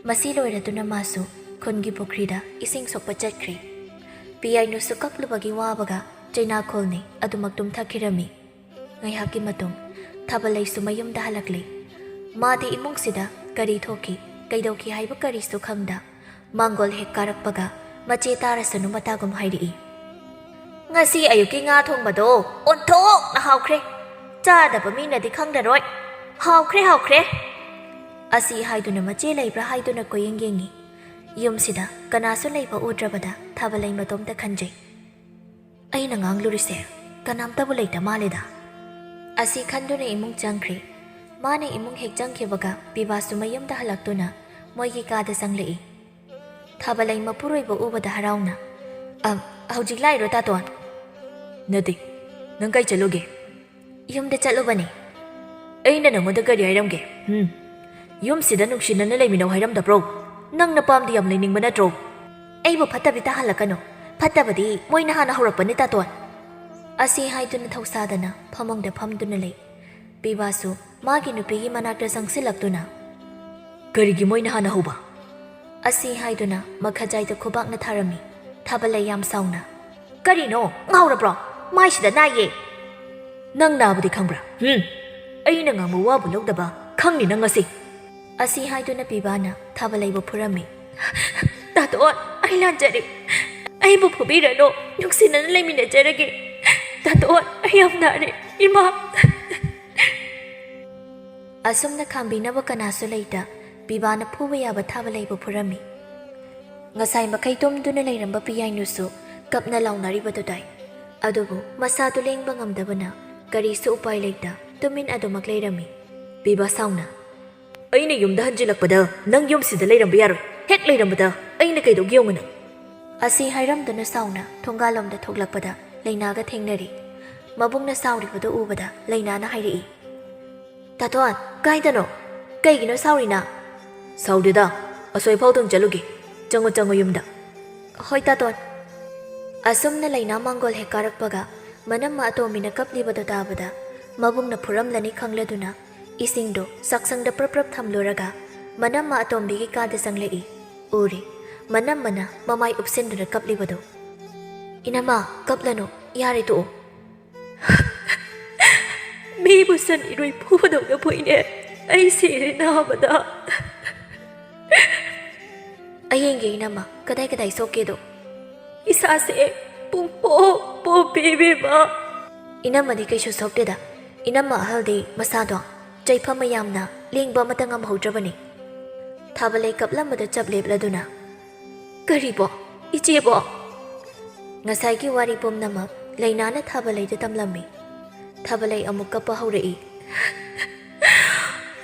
ꯃꯁꯤ ꯂꯣꯏꯔꯗꯨꯅ ꯃꯥꯁꯨ ꯈꯨꯟꯒꯤ ꯄꯨꯈ꯭ꯔꯤꯗ ꯏꯁꯤꯡ ꯁꯣꯛꯄ ꯆꯠꯈ꯭ꯔꯦ꯫ ꯄꯤꯌꯥꯏꯅꯨꯁꯨ ꯀꯞꯂꯨꯕꯒꯤ ꯋꯥꯕꯒ ꯆꯩꯅꯥꯈꯣꯜꯅꯤ ꯑꯗꯨꯃꯛ ꯇꯨꯝꯊꯈꯤꯔꯝꯃꯤ꯫ ꯉꯥꯏꯍꯥꯛꯀꯤ ꯃꯇꯨꯡ ꯊꯥꯕꯂꯩꯁꯨ ꯃꯌꯨꯝꯗ ꯍꯜꯂꯛꯂꯦ꯫ ꯃꯥꯗꯤ ꯏꯃꯨꯡꯁꯤꯗ ꯀꯔꯤ ꯊꯣꯛꯈꯤ, ꯀꯩꯗꯧꯈꯤ ꯍꯥꯏꯕ ꯀꯔꯤꯁꯨ ꯈꯪꯗ, ꯃꯥꯡꯒꯣꯜ ꯍꯦꯛ ꯀꯥꯔꯛꯄꯒ ꯃꯆꯦ ꯇꯥꯔꯁꯅꯨ ꯃꯇꯥꯒꯨꯝ ꯍꯥꯏꯔꯛꯏ, "ꯉꯁꯤ ꯑꯌꯨꯛꯀꯤ ꯉꯥ ꯊꯣꯡꯕꯗꯣ ꯑꯣꯟꯊꯣꯛꯅ ꯍꯥꯎꯈ꯭ꯔꯦ꯫ ꯆꯥꯗꯕ ꯃꯤꯅꯗꯤ ꯈꯪꯂꯔꯣꯏ꯫ ꯍꯥꯎꯈ꯭ꯔꯦ, ꯍꯥꯎꯈ꯭ꯔꯦ꯫" ꯑꯁꯤ ꯍꯥꯏꯗꯨꯅ ꯃꯆꯦ ꯂꯩꯕ꯭ꯔꯥ ꯍꯥꯏꯗꯨꯅ ꯀꯣꯏꯌꯦꯡ ꯌꯦꯡꯉꯤ꯫ ꯌꯨꯝꯁꯤꯗ ꯀꯅꯥꯁꯨ ꯂꯩꯕ ꯎꯗ꯭ꯔꯕꯗ ꯊꯥꯕꯂꯩ ꯃꯇꯣꯝꯇ ꯈꯟꯖꯩ꯫ "ꯑꯩꯅ ꯉꯥꯡꯂꯨꯔꯤꯁꯦ ꯀꯅꯥꯝꯇꯕꯨ ꯂꯩꯇ ꯃꯥꯜꯂꯦꯗ꯫" ꯑꯁꯤ ꯈꯟꯗꯨꯅ ꯏꯃꯨꯡ ꯆꯪꯈ꯭ꯔꯦ꯫ ꯃꯥꯅ ꯏꯃꯨꯡ ꯍꯦꯛ ꯆꯪꯈꯤꯕꯒ ꯕꯤꯕꯥꯁꯨ ꯃꯌꯨꯝꯗ ꯍꯜꯂꯛꯇꯨꯅ ꯃꯣꯏꯒꯤ ꯀꯥꯗ ꯆꯪꯂꯛꯏ꯫ ꯊꯥꯕꯂꯩ ꯃꯄꯨꯔꯣꯏꯕ ꯎꯕꯗ ꯍꯔꯥꯎꯅ, "ꯑ, ꯍꯧꯖꯤꯛ ꯂꯥꯛꯏꯔꯣ, ꯇꯥꯇꯣꯟ?" "ꯅꯠꯇꯦ, ꯅꯪ ꯀꯥꯏ ꯆꯠꯂꯨꯒꯦ?" "ꯌꯨꯝꯗ ꯆꯠꯂꯨꯕꯅꯦ꯫" "ꯑꯩꯅ ꯅꯪꯉꯣꯟꯗ ꯀꯔꯤ ꯍꯥꯏꯔꯝꯒꯦ? ꯍꯨꯝ? ꯌꯨꯝꯁꯤꯗ ꯅꯨꯡꯁꯤꯅꯅ ꯂꯩꯃꯤꯟꯅꯧ ꯍꯥꯏꯔꯝꯗꯕ꯭ꯔꯣ? ꯅꯪ ꯅꯄꯥꯝꯗꯤ ꯌꯥꯝ ꯂꯩꯅꯤꯡꯕ ꯅꯠꯇ꯭ꯔꯣ?" ꯑꯩꯕꯨ ꯐꯠꯇꯕꯤ ꯇꯥꯍꯜꯂꯛꯀꯅꯨ꯫ ꯐꯠꯇꯕꯗꯤ ꯃꯣꯏꯅ ꯍꯥꯟꯅ ꯍꯧꯔꯛꯄꯅꯤ, ꯇꯥꯇꯣꯟ꯫ ꯑꯁꯤ ꯍꯥꯏꯗꯨꯅ ꯊꯧꯁꯥꯗꯅ ꯐꯃꯨꯡꯗ ꯐꯝꯗꯨꯅ ꯂꯩ꯫ ꯄꯤꯕꯥꯁꯨ ꯃꯥꯒꯤ ꯅꯨꯄꯤꯒꯤ ꯃꯅꯥꯛꯇ ꯆꯪꯁꯤꯜꯂꯛꯇꯨꯅ, "ꯀꯔꯤꯒꯤ ꯃꯣꯏꯅ ꯍꯥꯟꯅ ꯍꯧꯕ?" ꯑꯁꯤ ꯍꯥꯏꯗꯨꯅ ꯃꯈꯖꯥꯏꯗ ꯈꯨꯕꯥꯛꯅ ꯊꯥꯔꯝꯃꯤ꯫ ꯊꯥꯕꯂꯩ ꯌꯥꯝ ꯁꯥꯎꯅ, "ꯀꯔꯤꯅꯣ? ꯉꯥꯎꯔꯕ꯭ꯔꯣ? ꯃꯥꯏꯁꯤꯗ ꯅꯥꯏꯌꯦ!" "ꯅꯪ ꯅꯥꯕꯗꯤ ꯈꯪꯕ꯭ꯔꯥ? ꯍꯨꯝ? ꯑꯩꯅ ꯉꯥꯡꯕ ꯋꯥꯕꯨ ꯂꯧꯗꯕ ꯈꯪꯅꯤ ꯅꯪ ꯉꯁꯤ!" ꯑꯁꯤ ꯍꯥꯏꯗꯨꯅ ꯄꯤꯕꯥꯅ ꯊꯥꯕꯂꯩꯕꯨ ꯐꯨꯔꯝꯃꯤ꯫ "ꯇꯥꯇꯣꯟ, ꯑꯩ ꯂꯥꯟꯖꯔꯦ꯫ ꯑꯩꯕꯨ ꯐꯨꯕꯤꯔꯅꯨ꯫ ꯅꯨꯡꯁꯤꯅꯅ ꯂꯩꯃꯤꯟꯅꯖꯔꯒꯦ꯫ ꯇꯥꯇꯣꯟ, ꯑꯩ ꯌꯥꯝ ꯅꯥꯔꯦ꯫ ꯏꯃꯥ!" ꯑꯁꯨꯝꯅ ꯈꯥꯝꯕꯤꯅꯕ ꯀꯅꯥꯁꯨ ꯂꯩꯇ, ꯄꯤꯕꯥꯅ ꯐꯨꯕ ꯌꯥꯕ ꯊꯥꯕꯂꯩꯕꯨ ꯐꯨꯔꯝꯃꯤ꯫ ꯉꯁꯥꯏ ꯃꯈꯩ ꯇꯨꯝꯗꯨꯅ ꯂꯩꯔꯝꯕ ꯄꯤꯌꯥꯏꯅꯨꯁꯨ ꯀꯞꯅ ꯂꯥꯎꯅꯔꯤꯕꯗꯨ ꯇꯥꯏ꯫ ꯑꯗꯨꯕꯨ ꯃꯁꯥꯗꯨ ꯂꯦꯡꯕ ꯉꯝꯗꯕꯅ ꯀꯔꯤꯁꯨ ꯎꯄꯥꯏ ꯂꯩꯇ ꯇꯨꯃꯤꯟ ꯑꯗꯨꯃꯛ ꯂꯩꯔꯝꯃꯤ꯫ ꯄꯤꯕꯥ ꯁꯥꯎꯅ, "ꯑꯩꯅ ꯌꯨꯝꯗ ꯍꯟꯖꯤꯜꯂꯛꯄꯗ ꯅꯪ ꯌꯨꯝꯁꯤꯗ ꯂꯩꯔꯝꯕ ꯌꯥꯔꯣꯏ꯫ ꯍꯦꯛ ꯂꯩꯔꯝꯕꯗ ꯑꯩꯅ ꯀꯩꯗꯧꯒꯦ ꯌꯦꯡꯉꯨ ꯅꯪ!" ꯑꯁꯤ ꯍꯥꯏꯔꯝꯗꯨꯅ ꯁꯥꯎꯅ ꯊꯣꯡꯒꯥꯜꯂꯣꯝꯗ ꯊꯣꯛꯂꯛꯄꯗ ꯂꯩꯅꯥꯒ ꯊꯦꯡꯅꯔꯤ꯫ ꯃꯕꯨꯡꯅ ꯁꯥꯎꯔꯤꯕꯗꯨ ꯎꯕꯗ ꯂꯩꯅꯥꯅ ꯍꯥꯏꯔꯛꯏ, "ꯇꯥꯇꯣꯟ, ꯀꯥꯏꯗꯅꯣ? ꯀꯩꯒꯤꯅꯣ ꯁꯥꯎꯔꯤꯅ?" "ꯁꯥꯎꯗꯦꯗ, ꯑꯁꯣꯏꯐꯥꯎꯗꯪ ꯆꯠꯂꯨꯒꯦ꯫ ꯆꯪꯉꯣ, ꯆꯪꯉꯣ ꯌꯨꯝꯗ꯫" "ꯍꯣꯏ, ꯇꯥꯇꯣꯟ꯫" ꯑꯁꯨꯝꯅ ꯂꯩꯅꯥ ꯃꯥꯡꯒꯣꯜ ꯍꯦꯛ ꯀꯥꯔꯛꯄꯒ ꯃꯅꯝꯃ ꯑꯇꯣꯝꯕꯤꯅ ꯀꯞꯂꯤꯕꯗꯨ ꯇꯥꯕꯗ ꯃꯕꯨꯡꯅ ꯐꯨꯔꯝꯂꯅꯤ ꯈꯪꯂꯗꯨꯅ ꯏꯁꯤꯡꯗꯨ ꯆꯥꯛꯁꯪꯗ ꯄ꯭ꯔꯞ ꯄ꯭ꯔꯞ ꯊꯝꯂꯨꯔꯒ ꯃꯅꯝꯃ ꯑꯇꯣꯝꯕꯤꯒꯤ ꯀꯥꯗ ꯆꯪꯂꯛꯏ꯫ ꯎꯔꯦ, ꯃꯅꯝꯃꯅ ꯃꯃꯥꯏ ꯎꯞꯁꯤꯟꯗꯨꯅ ꯀꯞꯂꯤꯕꯗꯨ꯫ "ꯏꯅꯝꯃ, ꯀꯞꯂꯅꯨ, ꯌꯥꯔꯦ, ꯇꯣꯛꯑꯣ꯫" "ꯃꯤꯕꯨ ꯁꯟ ꯏꯔꯣꯏ ꯐꯨꯕꯗꯧꯅ ꯐꯨꯏꯅꯦ꯫ ꯑꯩ ꯁꯤꯔꯦ ꯅꯥꯕꯗ꯫" "ꯑꯩ ꯌꯦꯡꯒꯦ ꯏꯅꯝꯃ, ꯀꯗꯥꯏ ꯀꯗꯥꯏ ꯁꯣꯛꯀꯦꯗꯣ꯫" "ꯏꯁꯥꯁꯦ ꯄꯨꯡꯄꯣꯛ ꯄꯣꯛꯄꯤ ꯏꯕꯦꯝꯃ꯫" "ꯏꯅꯝꯃꯗꯤ ꯀꯩꯁꯨ ꯁꯣꯛꯇꯦꯗ꯫ ꯏꯅꯝꯃ ꯑꯍꯜꯗꯤ ꯃꯁꯥꯗꯣ ꯆꯩꯐꯝ ꯃꯌꯥꯝꯅ ꯂꯦꯡꯕ ꯑꯃꯠꯇ ꯉꯝꯍꯧꯗ꯭ꯔꯕꯅꯤ꯫" ꯊꯥꯕꯂꯩ ꯀꯞꯂꯝꯕꯗ ꯆꯞ ꯂꯦꯞꯂꯗꯨꯅ, "ꯀꯔꯤꯕꯣ? ꯏꯆꯦꯕꯣ?" ꯉꯁꯥꯏꯒꯤ ꯋꯥꯔꯤ ꯄꯨꯝꯅꯃꯛ ꯂꯩꯅꯥꯅ ꯊꯥꯕꯂꯩꯗ ꯇꯝꯂꯝꯃꯤ꯫ ꯊꯥꯕꯂꯩ ꯑꯃꯨꯛ ꯀꯞꯄ ꯍꯧꯔꯛꯏ꯫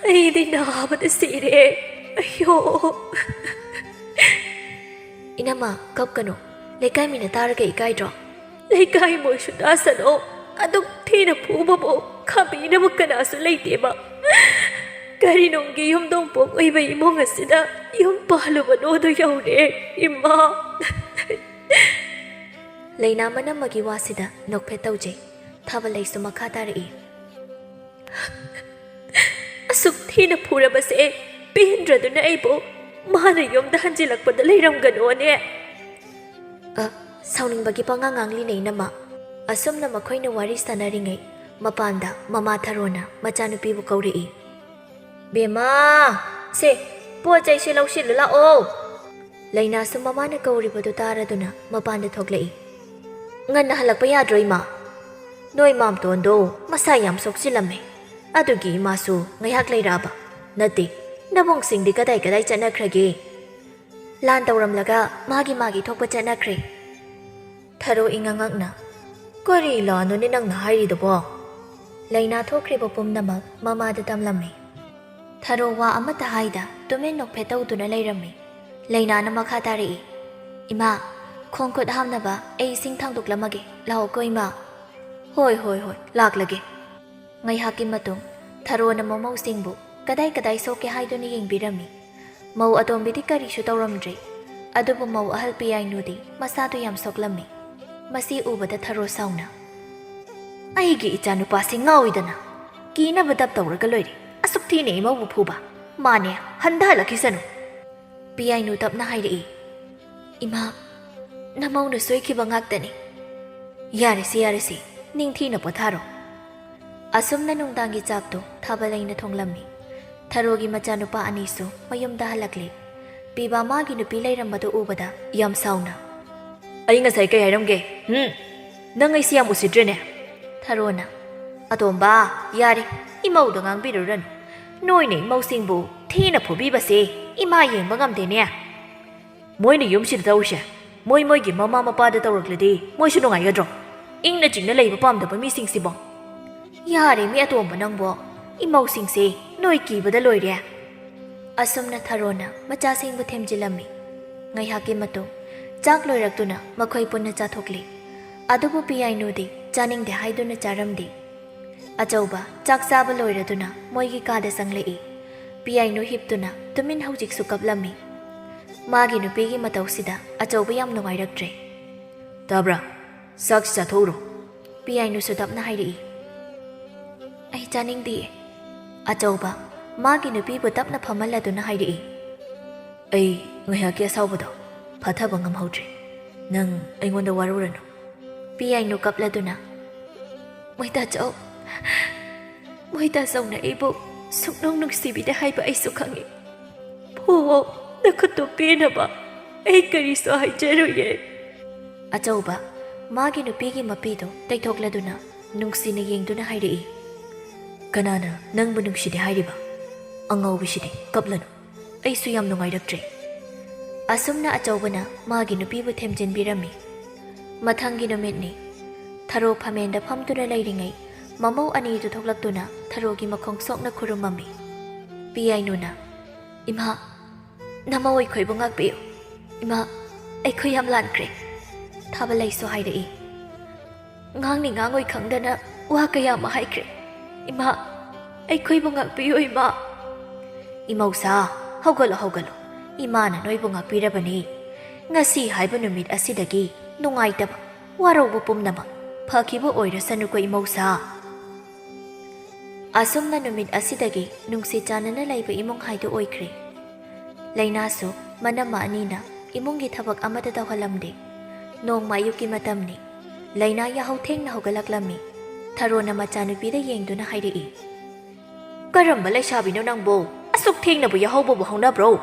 "ꯑꯩꯗꯤ ꯅꯥꯕꯗ ꯁꯤꯔꯦ꯫ ꯑꯌꯣ!" "ꯏꯅꯝꯃ, ꯀꯞꯀꯅꯨ꯫ ꯂꯩꯀꯥꯏ ꯃꯤꯅ ꯇꯥꯔꯒ ꯏꯀꯥꯏꯗ꯭ꯔꯣ?" "ꯂꯩꯀꯥꯏ ꯃꯣꯏꯁꯨ ꯇꯥꯁꯅꯣ꯫ ꯑꯗꯨꯛ ꯊꯤꯅ ꯐꯨꯕꯕꯨ ꯈꯥꯝꯕꯤꯅꯕ ꯀꯅꯥꯁꯨ ꯂꯩꯇꯦꯕ꯫ ꯀꯔꯤ ꯅꯨꯡꯒꯤ ꯌꯨꯝꯗꯣꯡ ꯄꯣꯛ ꯑꯣꯏꯕ ꯏꯃꯨꯡ ꯑꯁꯤꯗ ꯌꯨꯝ ꯄꯥꯜꯂꯨꯕꯅꯣꯗꯣ ꯌꯧꯔꯦ, ꯏꯃꯥ꯫ ꯂꯩꯅꯥ ꯃꯅꯝꯃꯒꯤ ꯋꯥꯁꯤꯗ ꯅꯣꯛꯐꯦꯠ ꯇꯧꯖꯩ꯫ ꯊꯥꯕꯂꯩꯁꯨ ꯃꯈꯥ ꯇꯥꯔꯛꯏ꯫ ꯑꯁꯨꯛ ꯊꯤꯅ ꯐꯨꯔꯕꯁꯦ ꯄꯦꯟꯗ꯭ꯔꯗꯨꯅ ꯑꯩꯕꯨ ꯃꯥꯅ ꯌꯨꯝꯗ ꯍꯟꯖꯤꯜꯂꯛꯄꯗ ꯂꯩꯔꯝꯒꯅꯣꯅꯦ꯫ ꯑ, ꯁꯥꯎꯅꯤꯡꯕꯒꯤ ꯄꯉꯥꯡ ꯉꯥꯡꯂꯤꯅꯦ ꯏꯅꯝꯃ꯫ ꯑꯁꯨꯝꯅ ꯃꯈꯣꯏꯅ ꯋꯥꯔꯤ ꯁꯥꯟꯅꯔꯤꯉꯩ ꯃꯄꯥꯟꯗ ꯃꯃꯥ ꯊꯔꯣꯅ ꯃꯆꯥꯅꯨꯄꯤꯕꯨ ꯀꯧꯔꯛꯏ꯫ "ꯕꯦꯝꯃ, ꯁꯦ, ꯄꯣꯠ ꯆꯩꯁꯦ ꯂꯧꯁꯤꯜꯂꯨ ꯂꯥꯛꯑꯣ꯫" ꯂꯩꯅꯥꯁꯨ ꯃꯃꯥꯅ ꯀꯧꯔꯤꯕꯗꯨ ꯇꯥꯔꯗꯨꯅ ꯃꯄꯥꯟꯗ ꯊꯣꯛꯂꯛꯏ꯫ "ꯉꯟꯅ ꯍꯜꯂꯛꯄ ꯌꯥꯗ꯭ꯔꯣ, ꯏꯃꯥ? ꯅꯣꯏ ꯃꯥꯝꯇꯣꯟꯗꯣ ꯃꯁꯥ ꯌꯥꯝ ꯁꯣꯛꯆꯤꯜꯂꯝꯃꯦ꯫ ꯑꯗꯨꯒꯤ ꯏꯃꯥꯁꯨ ꯉꯥꯏꯍꯥꯛ ꯂꯩꯔꯛꯑꯕ꯫ ꯅꯠꯇꯦ, ꯅꯕꯨꯡꯁꯤꯡꯗꯤ ꯀꯗꯥꯏ ꯀꯗꯥꯏ ꯆꯠꯅꯈ꯭ꯔꯒꯦ?" ꯂꯥꯟ ꯇꯧꯔꯝꯂꯒ ꯃꯥꯒꯤ ꯃꯥꯒꯤ ꯊꯣꯛꯄ ꯆꯠꯅꯈ꯭ꯔꯦ꯫ ꯊꯔꯣ ꯏꯉꯛꯉꯛꯅ, "ꯀꯔꯤ ꯂꯥꯟꯅꯣꯅꯦ ꯅꯪꯅ ꯍꯥꯏꯔꯤꯗꯨꯕꯣ?" ꯂꯩꯅꯥ ꯊꯣꯛꯈ꯭ꯔꯤꯕ ꯄꯨꯝꯅꯃꯛ ꯃꯃꯥꯗ ꯇꯝꯂꯝꯃꯤ꯫ ꯊꯔꯣ ꯋꯥ ꯑꯃꯠꯇ ꯍꯥꯏꯗ ꯇꯨꯃꯤꯟ ꯅꯣꯛꯐꯦꯠ ꯇꯧꯗꯨꯅ ꯂꯩꯔꯝꯃꯤ꯫ ꯂꯩꯅꯥꯅ ꯃꯈꯥ ꯇꯥꯔꯛꯏ, "ꯏꯃꯥ, ꯈꯣꯡ ꯈꯨꯠ ꯍꯥꯝꯅꯕ ꯑꯩ ꯏꯁꯤꯡ ꯊꯥꯡꯗꯣꯛꯂꯝꯃꯒꯦ, ꯂꯥꯛꯑꯣꯀꯣ ꯏꯃꯥ꯫" "ꯍꯣꯏ, ꯍꯣꯏ, ꯍꯣꯏ, ꯂꯥꯛꯂꯒꯦ꯫" ꯉꯥꯏꯍꯥꯛꯀꯤ ꯃꯇꯨꯡ ꯊꯔꯣꯅ ꯃꯃꯧꯁꯤꯡꯕꯨ ꯀꯗꯥꯏ ꯀꯗꯥꯏ ꯁꯣꯛꯀꯦ ꯍꯥꯏꯗꯨꯅ ꯌꯦꯡꯕꯤꯔꯝꯃꯤ꯫ ꯃꯧ ꯑꯇꯣꯝꯕꯤꯗꯤ ꯀꯔꯤꯁꯨ ꯇꯧꯔꯝꯗ꯭ꯔꯦ, ꯑꯗꯨꯕꯨ ꯃꯧ ꯑꯍꯜ ꯄꯤꯌꯥꯏꯅꯨꯗꯤ ꯃꯁꯥꯗꯨ ꯌꯥꯝ ꯁꯣꯛꯂꯝꯃꯤ꯫ ꯃꯁꯤ ꯎꯕꯗ ꯊꯔꯣ ꯁꯥꯎꯅ, "ꯑꯩꯒꯤ ꯏꯆꯥꯅꯨꯄꯥꯁꯤ ꯉꯥꯎꯏꯗꯅ, ꯀꯤꯅꯕ ꯗꯞ ꯇꯧꯔꯒ ꯂꯣꯏꯔꯦ, ꯑꯁꯨꯛ ꯊꯤꯅ ꯏꯃꯧꯕꯨ ꯐꯨꯕ꯫ ꯃꯥꯅꯦ, ꯍꯟꯊꯍꯜꯂꯛꯈꯤꯁꯅꯨ꯫" ꯄꯤꯌꯥꯏꯅꯨ ꯇꯞꯅ ꯍꯥꯏꯔꯛꯏ, "ꯏꯃꯥ, ꯅꯃꯧꯅ ꯁꯣꯏꯈꯤꯕ ꯉꯥꯛꯇꯅꯤ꯫ ꯌꯥꯔꯦꯁꯦ, ꯌꯥꯔꯦꯁꯦ, ꯅꯤꯡꯊꯤꯅ ꯄꯣꯊꯥꯔꯣ꯫" ꯑꯁꯨꯝꯅ ꯅꯨꯡꯗꯥꯡꯒꯤ ꯆꯥꯛꯇꯨ ꯊꯥꯕꯂꯩꯅ ꯊꯣꯡꯂꯝꯃꯤ꯫ ꯊꯔꯣꯒꯤ ꯃꯆꯥꯅꯨꯄꯥ ꯑꯅꯤꯁꯨ ꯃꯌꯨꯝꯗ ꯍꯜꯂꯛꯂꯦ꯫ ꯄꯤꯕꯥ ꯃꯥꯒꯤ ꯅꯨꯄꯤ ꯂꯩꯔꯝꯕꯗꯨ ꯎꯕꯗ ꯌꯥꯝ ꯁꯥꯎꯅ, "ꯑꯩ ꯉꯁꯥꯏ ꯀꯩ ꯍꯥꯏꯔꯝꯒꯦ? ꯍꯨꯝ? ꯅꯪ ꯑꯩꯁꯤ ꯌꯥꯝ ꯎꯁꯤꯠꯇ꯭ꯔꯦꯅꯦ?" ꯊꯔꯣꯅ, "ꯑꯇꯣꯝꯕ, ꯌꯥꯔꯦ, ꯏꯃꯧꯗ ꯉꯥꯡꯕꯤꯔꯨꯔꯅꯨ꯫ ꯅꯣꯏꯅ ꯏꯃꯧꯁꯤꯡꯕꯨ ꯊꯤꯅ ꯐꯨꯕꯤꯕꯁꯦ ꯏꯃꯥ ꯌꯦꯡꯕ ꯉꯝꯗꯦꯅꯦ꯫ ꯃꯣꯏꯅ ꯌꯨꯝꯁꯤꯗ ꯇꯧꯔꯤꯁꯦ ꯃꯣꯏ ꯃꯣꯏꯒꯤ ꯃꯃꯥ ꯃꯄꯥꯗ ꯇꯧꯔꯛꯂꯗꯤ ꯃꯣꯏꯁꯨ ꯅꯨꯡꯉꯥꯏꯒꯗ꯭ꯔꯣ? ꯏꯪꯅ ꯆꯤꯛꯅ ꯂꯩꯕ ꯄꯥꯝꯗꯕ ꯃꯤꯁꯤꯡꯁꯤꯕꯣ?" "ꯌꯥꯔꯦ ꯃꯤ ꯑꯇꯣꯝꯕ ꯅꯪꯕꯣ, ꯏꯃꯧꯁꯤꯡꯁꯦ ꯅꯣꯏ ꯀꯤꯕꯗ ꯂꯣꯏꯔꯦ꯫" ꯑꯁꯨꯝꯅ ꯊꯔꯣꯅ ꯃꯆꯥꯁꯤꯡꯕꯨ ꯊꯦꯝꯖꯤꯜꯂꯝꯃꯤ꯫ ꯉꯥꯏꯍꯥꯛꯀꯤ ꯃꯇꯨꯡ ꯆꯥꯛ ꯂꯣꯏꯔꯛꯇꯨꯅ ꯃꯈꯣꯏ ꯄꯨꯟꯅ ꯆꯥꯊꯣꯛꯂꯤ꯫ ꯑꯗꯨꯕꯨ ꯄꯤꯌꯥꯏꯅꯨꯗꯤ ꯆꯥꯅꯤꯡꯗꯦ ꯍꯥꯏꯗꯨꯅ ꯆꯥꯔꯝꯗꯦ꯫ ꯑꯆꯧꯕ ꯆꯥꯛ ꯆꯥꯕ ꯂꯣꯏꯔꯗꯨꯅ ꯃꯣꯏꯒꯤ ꯀꯥꯗ ꯆꯪꯂꯛꯏ꯫ ꯄꯤꯌꯥꯏꯅꯨ ꯍꯤꯞꯇꯨꯅ ꯇꯨꯃꯤꯟ ꯍꯧꯖꯤꯛꯁꯨ ꯀꯞꯂꯝꯃꯤ꯫ ꯃꯥꯒꯤ ꯅꯨꯄꯤꯒꯤ ꯃꯇꯧꯁꯤꯗ ꯑꯆꯧꯕ ꯌꯥꯝ ꯅꯨꯡꯉꯥꯏꯔꯛꯇ꯭ꯔꯦ꯫ "ꯇꯥꯕ꯭ꯔꯥ? ꯆꯥꯛꯁꯤ ꯆꯥꯊꯣꯛꯎꯔꯣ", ꯄꯤꯌꯥꯏꯅꯨꯁꯨ ꯇꯞꯅ ꯍꯥꯏꯔꯛꯏ꯫ "ꯑꯩ ꯆꯥꯅꯤꯡꯗꯤꯌꯦ", ꯑꯆꯧꯕ ꯃꯥꯒꯤ ꯅꯨꯄꯤꯕꯨ ꯇꯞꯅ ꯐꯝꯍꯜꯂꯗꯨꯅ ꯍꯥꯏꯔꯛꯏ꯫ "ꯑꯩ ꯉꯥꯏꯍꯥꯛꯀꯤ ꯑꯁꯥꯎꯕꯗꯣ ꯐꯥꯊꯕ ꯉꯝꯍꯧꯗ꯭ꯔꯦ꯫ ꯅꯪ ꯑꯩꯉꯣꯟꯗ ꯋꯥꯔꯧꯔꯅꯨ", ꯄꯤꯌꯥꯏꯅꯨ ꯀꯞꯂꯗꯨꯅ꯫ "ꯃꯣꯏꯇꯥꯆꯧ, ꯃꯣꯏꯇꯥꯆꯧꯅ ꯑꯩꯕꯨ ꯁꯨꯛꯅꯨꯡ ꯅꯨꯡꯁꯤꯕꯤꯗꯦ ꯍꯥꯏꯕ ꯑꯩꯁꯨ ꯈꯪꯏ꯫ ꯐꯨꯋꯣ, ꯅꯈꯨꯠꯇꯨ ꯄꯦꯟꯅꯕ꯫ ꯑꯩ ꯀꯔꯤꯁꯨ ꯍꯥꯏꯖꯔꯣꯏꯌꯦ", ꯑꯆꯧꯕ ꯃꯥꯒꯤ ꯅꯨꯄꯤꯒꯤ ꯃꯄꯤꯗꯨ ꯇꯩꯊꯣꯛꯂꯗꯨꯅ ꯅꯨꯡꯁꯤꯅ ꯌꯦꯡꯗꯨꯅ ꯍꯥꯏꯔꯛꯏ꯫ "ꯀꯅꯥꯅ ꯅꯪꯕꯨ ꯅꯨꯡꯁꯤꯗꯦ ꯍꯥꯏꯔꯤꯕ? ꯑꯉꯥꯎꯕꯤꯁꯤꯗꯤ, ꯀꯞꯂꯅꯨ꯫ ꯑꯩꯁꯨ ꯌꯥꯝ ꯅꯨꯡꯉꯥꯏꯔꯛꯇ꯭ꯔꯦ"꯫ ꯑꯁꯨꯝꯅ ꯑꯆꯧꯕꯅ ꯃꯥꯒꯤ ꯅꯨꯄꯤꯕꯨ ꯊꯦꯝꯖꯤꯟꯕꯤꯔꯝꯃꯤ꯫ ꯃꯊꯪꯒꯤ ꯅꯨꯃꯤꯠꯅꯤ꯫ ꯊꯔꯣ ꯐꯝꯃꯦꯟꯗ ꯐꯝꯗꯨꯅ ꯂꯩꯔꯤꯉꯩ, ꯃꯃꯧ ꯑꯅꯤꯗꯨ ꯊꯣꯛꯂꯛꯇꯨꯅ ꯊꯔꯣꯒꯤ ꯃꯈꯣꯡ ꯁꯣꯛꯅ ꯈꯨꯔꯨꯝꯃꯝꯃꯤ꯫ ꯄꯤꯌꯥꯏꯅꯨꯅ, "ꯏꯃꯥ, ꯅꯃꯧ ꯑꯩꯈꯣꯏꯕꯨ ꯉꯥꯛꯄꯤꯌꯨ꯫ ꯏꯃꯥ, ꯑꯩꯈꯣꯏ ꯌꯥꯝ ꯂꯥꯟꯈ꯭ꯔꯦ", ꯊꯥꯕꯂꯩꯁꯨ ꯍꯥꯏꯔꯛꯏ꯫ "ꯉꯥꯡꯅꯤ ꯉꯥꯡꯉꯣꯏ ꯈꯪꯗꯅ ꯋꯥ ꯀꯌꯥ ꯑꯃ ꯍꯥꯏꯈ꯭ꯔꯦ꯫ ꯏꯃꯥ, ꯑꯩꯈꯣꯏꯕꯨ ꯉꯥꯛꯄꯤꯌꯨ, ꯏꯃꯥ"꯫ "ꯏꯃꯧꯁꯥ, ꯍꯧꯒꯠꯂꯣ, ꯍꯧꯒꯠꯂꯣ꯫ ꯏꯃꯥꯅ ꯅꯣꯏꯕꯨ ꯉꯥꯛꯄꯤꯔꯕꯅꯤ꯫ ꯉꯁꯤ ꯍꯥꯏꯕ ꯅꯨꯃꯤꯠ ꯑꯁꯤꯗꯒꯤ ꯅꯨꯡꯉꯥꯏꯇꯕ, ꯋꯥꯔꯧꯕ ꯄꯨꯝꯅꯃꯛ ꯐꯈꯤꯕ ꯑꯣꯏꯔꯁꯅꯨꯀꯣ, ꯏꯃꯧꯁꯥ"꯫ ꯑꯁꯨꯝꯅ ꯅꯨꯃꯤꯠ ꯑꯁꯤꯗꯒꯤ ꯅꯨꯡꯁꯤ ꯆꯥꯟꯅꯅ ꯂꯩꯕ ꯏꯃꯨꯡ ꯍꯥꯏꯗꯨ ꯑꯣꯏꯈ꯭ꯔꯦ꯫ ꯂꯩꯅꯥꯁꯨ ꯃꯅꯝꯃ ꯑꯅꯤꯅ ꯏꯃꯨꯡꯒꯤ ꯊꯕꯛ ꯑꯃꯠꯇ ꯇꯧꯍꯜꯂꯝꯗꯦ꯫ ꯅꯣꯡꯃ ꯑꯌꯨꯛꯀꯤ ꯃꯇꯝꯅꯤ꯫ ꯂꯩꯅꯥ ꯌꯥꯍꯧ ꯊꯦꯡꯅ ꯍꯧꯒꯠꯂꯛꯂꯝꯃꯤ꯫ ꯊꯔꯣꯅ ꯃꯆꯥꯅꯨꯄꯤꯗ ꯌꯦꯡꯗꯨꯅ ꯍꯥꯏꯔꯛꯏ꯫ "ꯀꯔꯝꯕ ꯂꯩꯁꯥꯕꯤꯅꯣ ꯅꯪꯕꯨ? ꯑꯁꯨꯛ ꯊꯦꯡꯅꯕꯨ ꯌꯥꯍꯧꯕꯕꯨ ꯍꯧꯅꯕ꯭ꯔꯣ?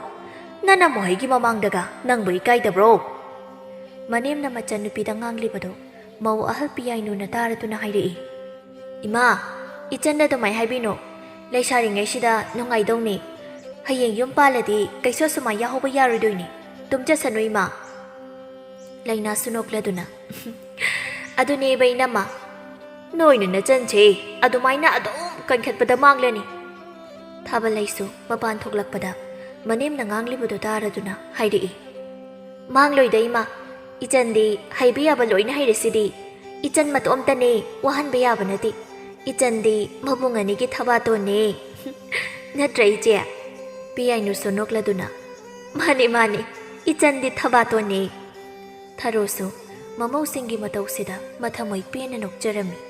ꯅꯅꯝꯃꯍꯣꯏꯒꯤ ꯃꯃꯥꯡꯗꯒ ꯅꯪꯕꯨ ꯏꯀꯥꯏꯗꯕ꯭ꯔꯣ?" ꯃꯅꯦꯝꯅ ꯃꯆꯟꯅꯨꯄꯤꯗ ꯉꯥꯡꯂꯤꯕꯗꯨ ꯃꯧ ꯑꯍꯜ ꯄꯤꯌꯥꯏꯅꯨꯅ ꯇꯥꯔꯗꯨꯅ ꯍꯥꯏꯔꯛꯏ꯫ "ꯏꯃꯥ, ꯏꯆꯟꯗ ꯑꯗꯨꯃꯥꯏ ꯍꯥꯏꯕꯤꯅꯨ꯫ ꯂꯩꯁꯥꯔꯤꯉꯩꯁꯤꯗ ꯅꯨꯡꯉꯥꯏꯗꯧꯅꯤ꯫ ꯍꯌꯦꯡ ꯌꯨꯝ ꯄꯥꯜꯂꯗꯤ ꯀꯩꯁꯨ ꯑꯁꯨꯃꯥꯏ ꯌꯥꯍꯧꯕ ꯌꯥꯔꯣꯏꯗꯣꯏꯅꯤ꯫ ꯇꯨꯝꯖꯁꯅꯨ, ꯏꯃꯥ"꯫ ꯂꯩꯅꯥꯁꯨ ꯅꯣꯛꯂꯗꯨꯅ, "ꯑꯗꯨꯅꯦꯕ, ꯏꯅꯝꯃ, ꯅꯣꯏꯅ ꯅꯆꯟꯁꯦ ꯑꯗꯨꯃꯥꯏꯅ ꯑꯗꯨꯝ ꯀꯟꯈꯠꯄꯗ ꯃꯥꯡꯂꯅꯤ"꯫ ꯊꯥꯕꯂꯩꯁꯨ ꯃꯄꯥꯟ ꯊꯣꯛꯂꯛꯄꯗ ꯃꯅꯦꯝꯅ ꯉꯥꯡꯂꯤꯕꯗꯨ ꯇꯥꯔꯗꯨꯅ ꯍꯥꯏꯔꯛꯏ꯫ "ꯃꯥꯡꯂꯣꯏꯗ, ꯏꯃꯥ꯫ ꯏꯆꯟꯗꯤ ꯍꯩꯕ ꯌꯥꯕ ꯂꯣꯏꯅ ꯍꯩꯔꯁꯤꯗꯤ꯫ ꯏꯆꯟ ꯃꯇꯣꯝꯇꯅꯦ ꯋꯥꯍꯟꯕ ꯌꯥꯕ ꯅꯠꯇꯦ꯫ ꯏꯆꯟꯗꯤ ꯃꯕꯨꯡ ꯑꯅꯤꯒꯤ ꯊꯕꯥꯇꯣꯟꯅꯦ"꯫ ꯅꯠꯇ꯭ꯔ ꯏꯆꯦ? ꯄꯤꯌꯥꯏꯅꯨꯁꯨ ꯅꯣꯛꯂꯗꯨꯅ, "ꯃꯥꯅꯤ, ꯃꯥꯅꯤ, ꯏꯆꯟꯗꯤ ꯊꯕꯥꯇꯣꯟꯅꯤ"꯫ ꯊꯔꯣꯁꯨ ꯃꯃꯧꯁꯤꯡꯒꯤ ꯃꯇꯧꯁꯤꯗ ꯃꯊꯃꯣꯏ ꯄꯦꯟꯅ ꯅꯣꯛꯆꯔꯝꯃꯤ꯫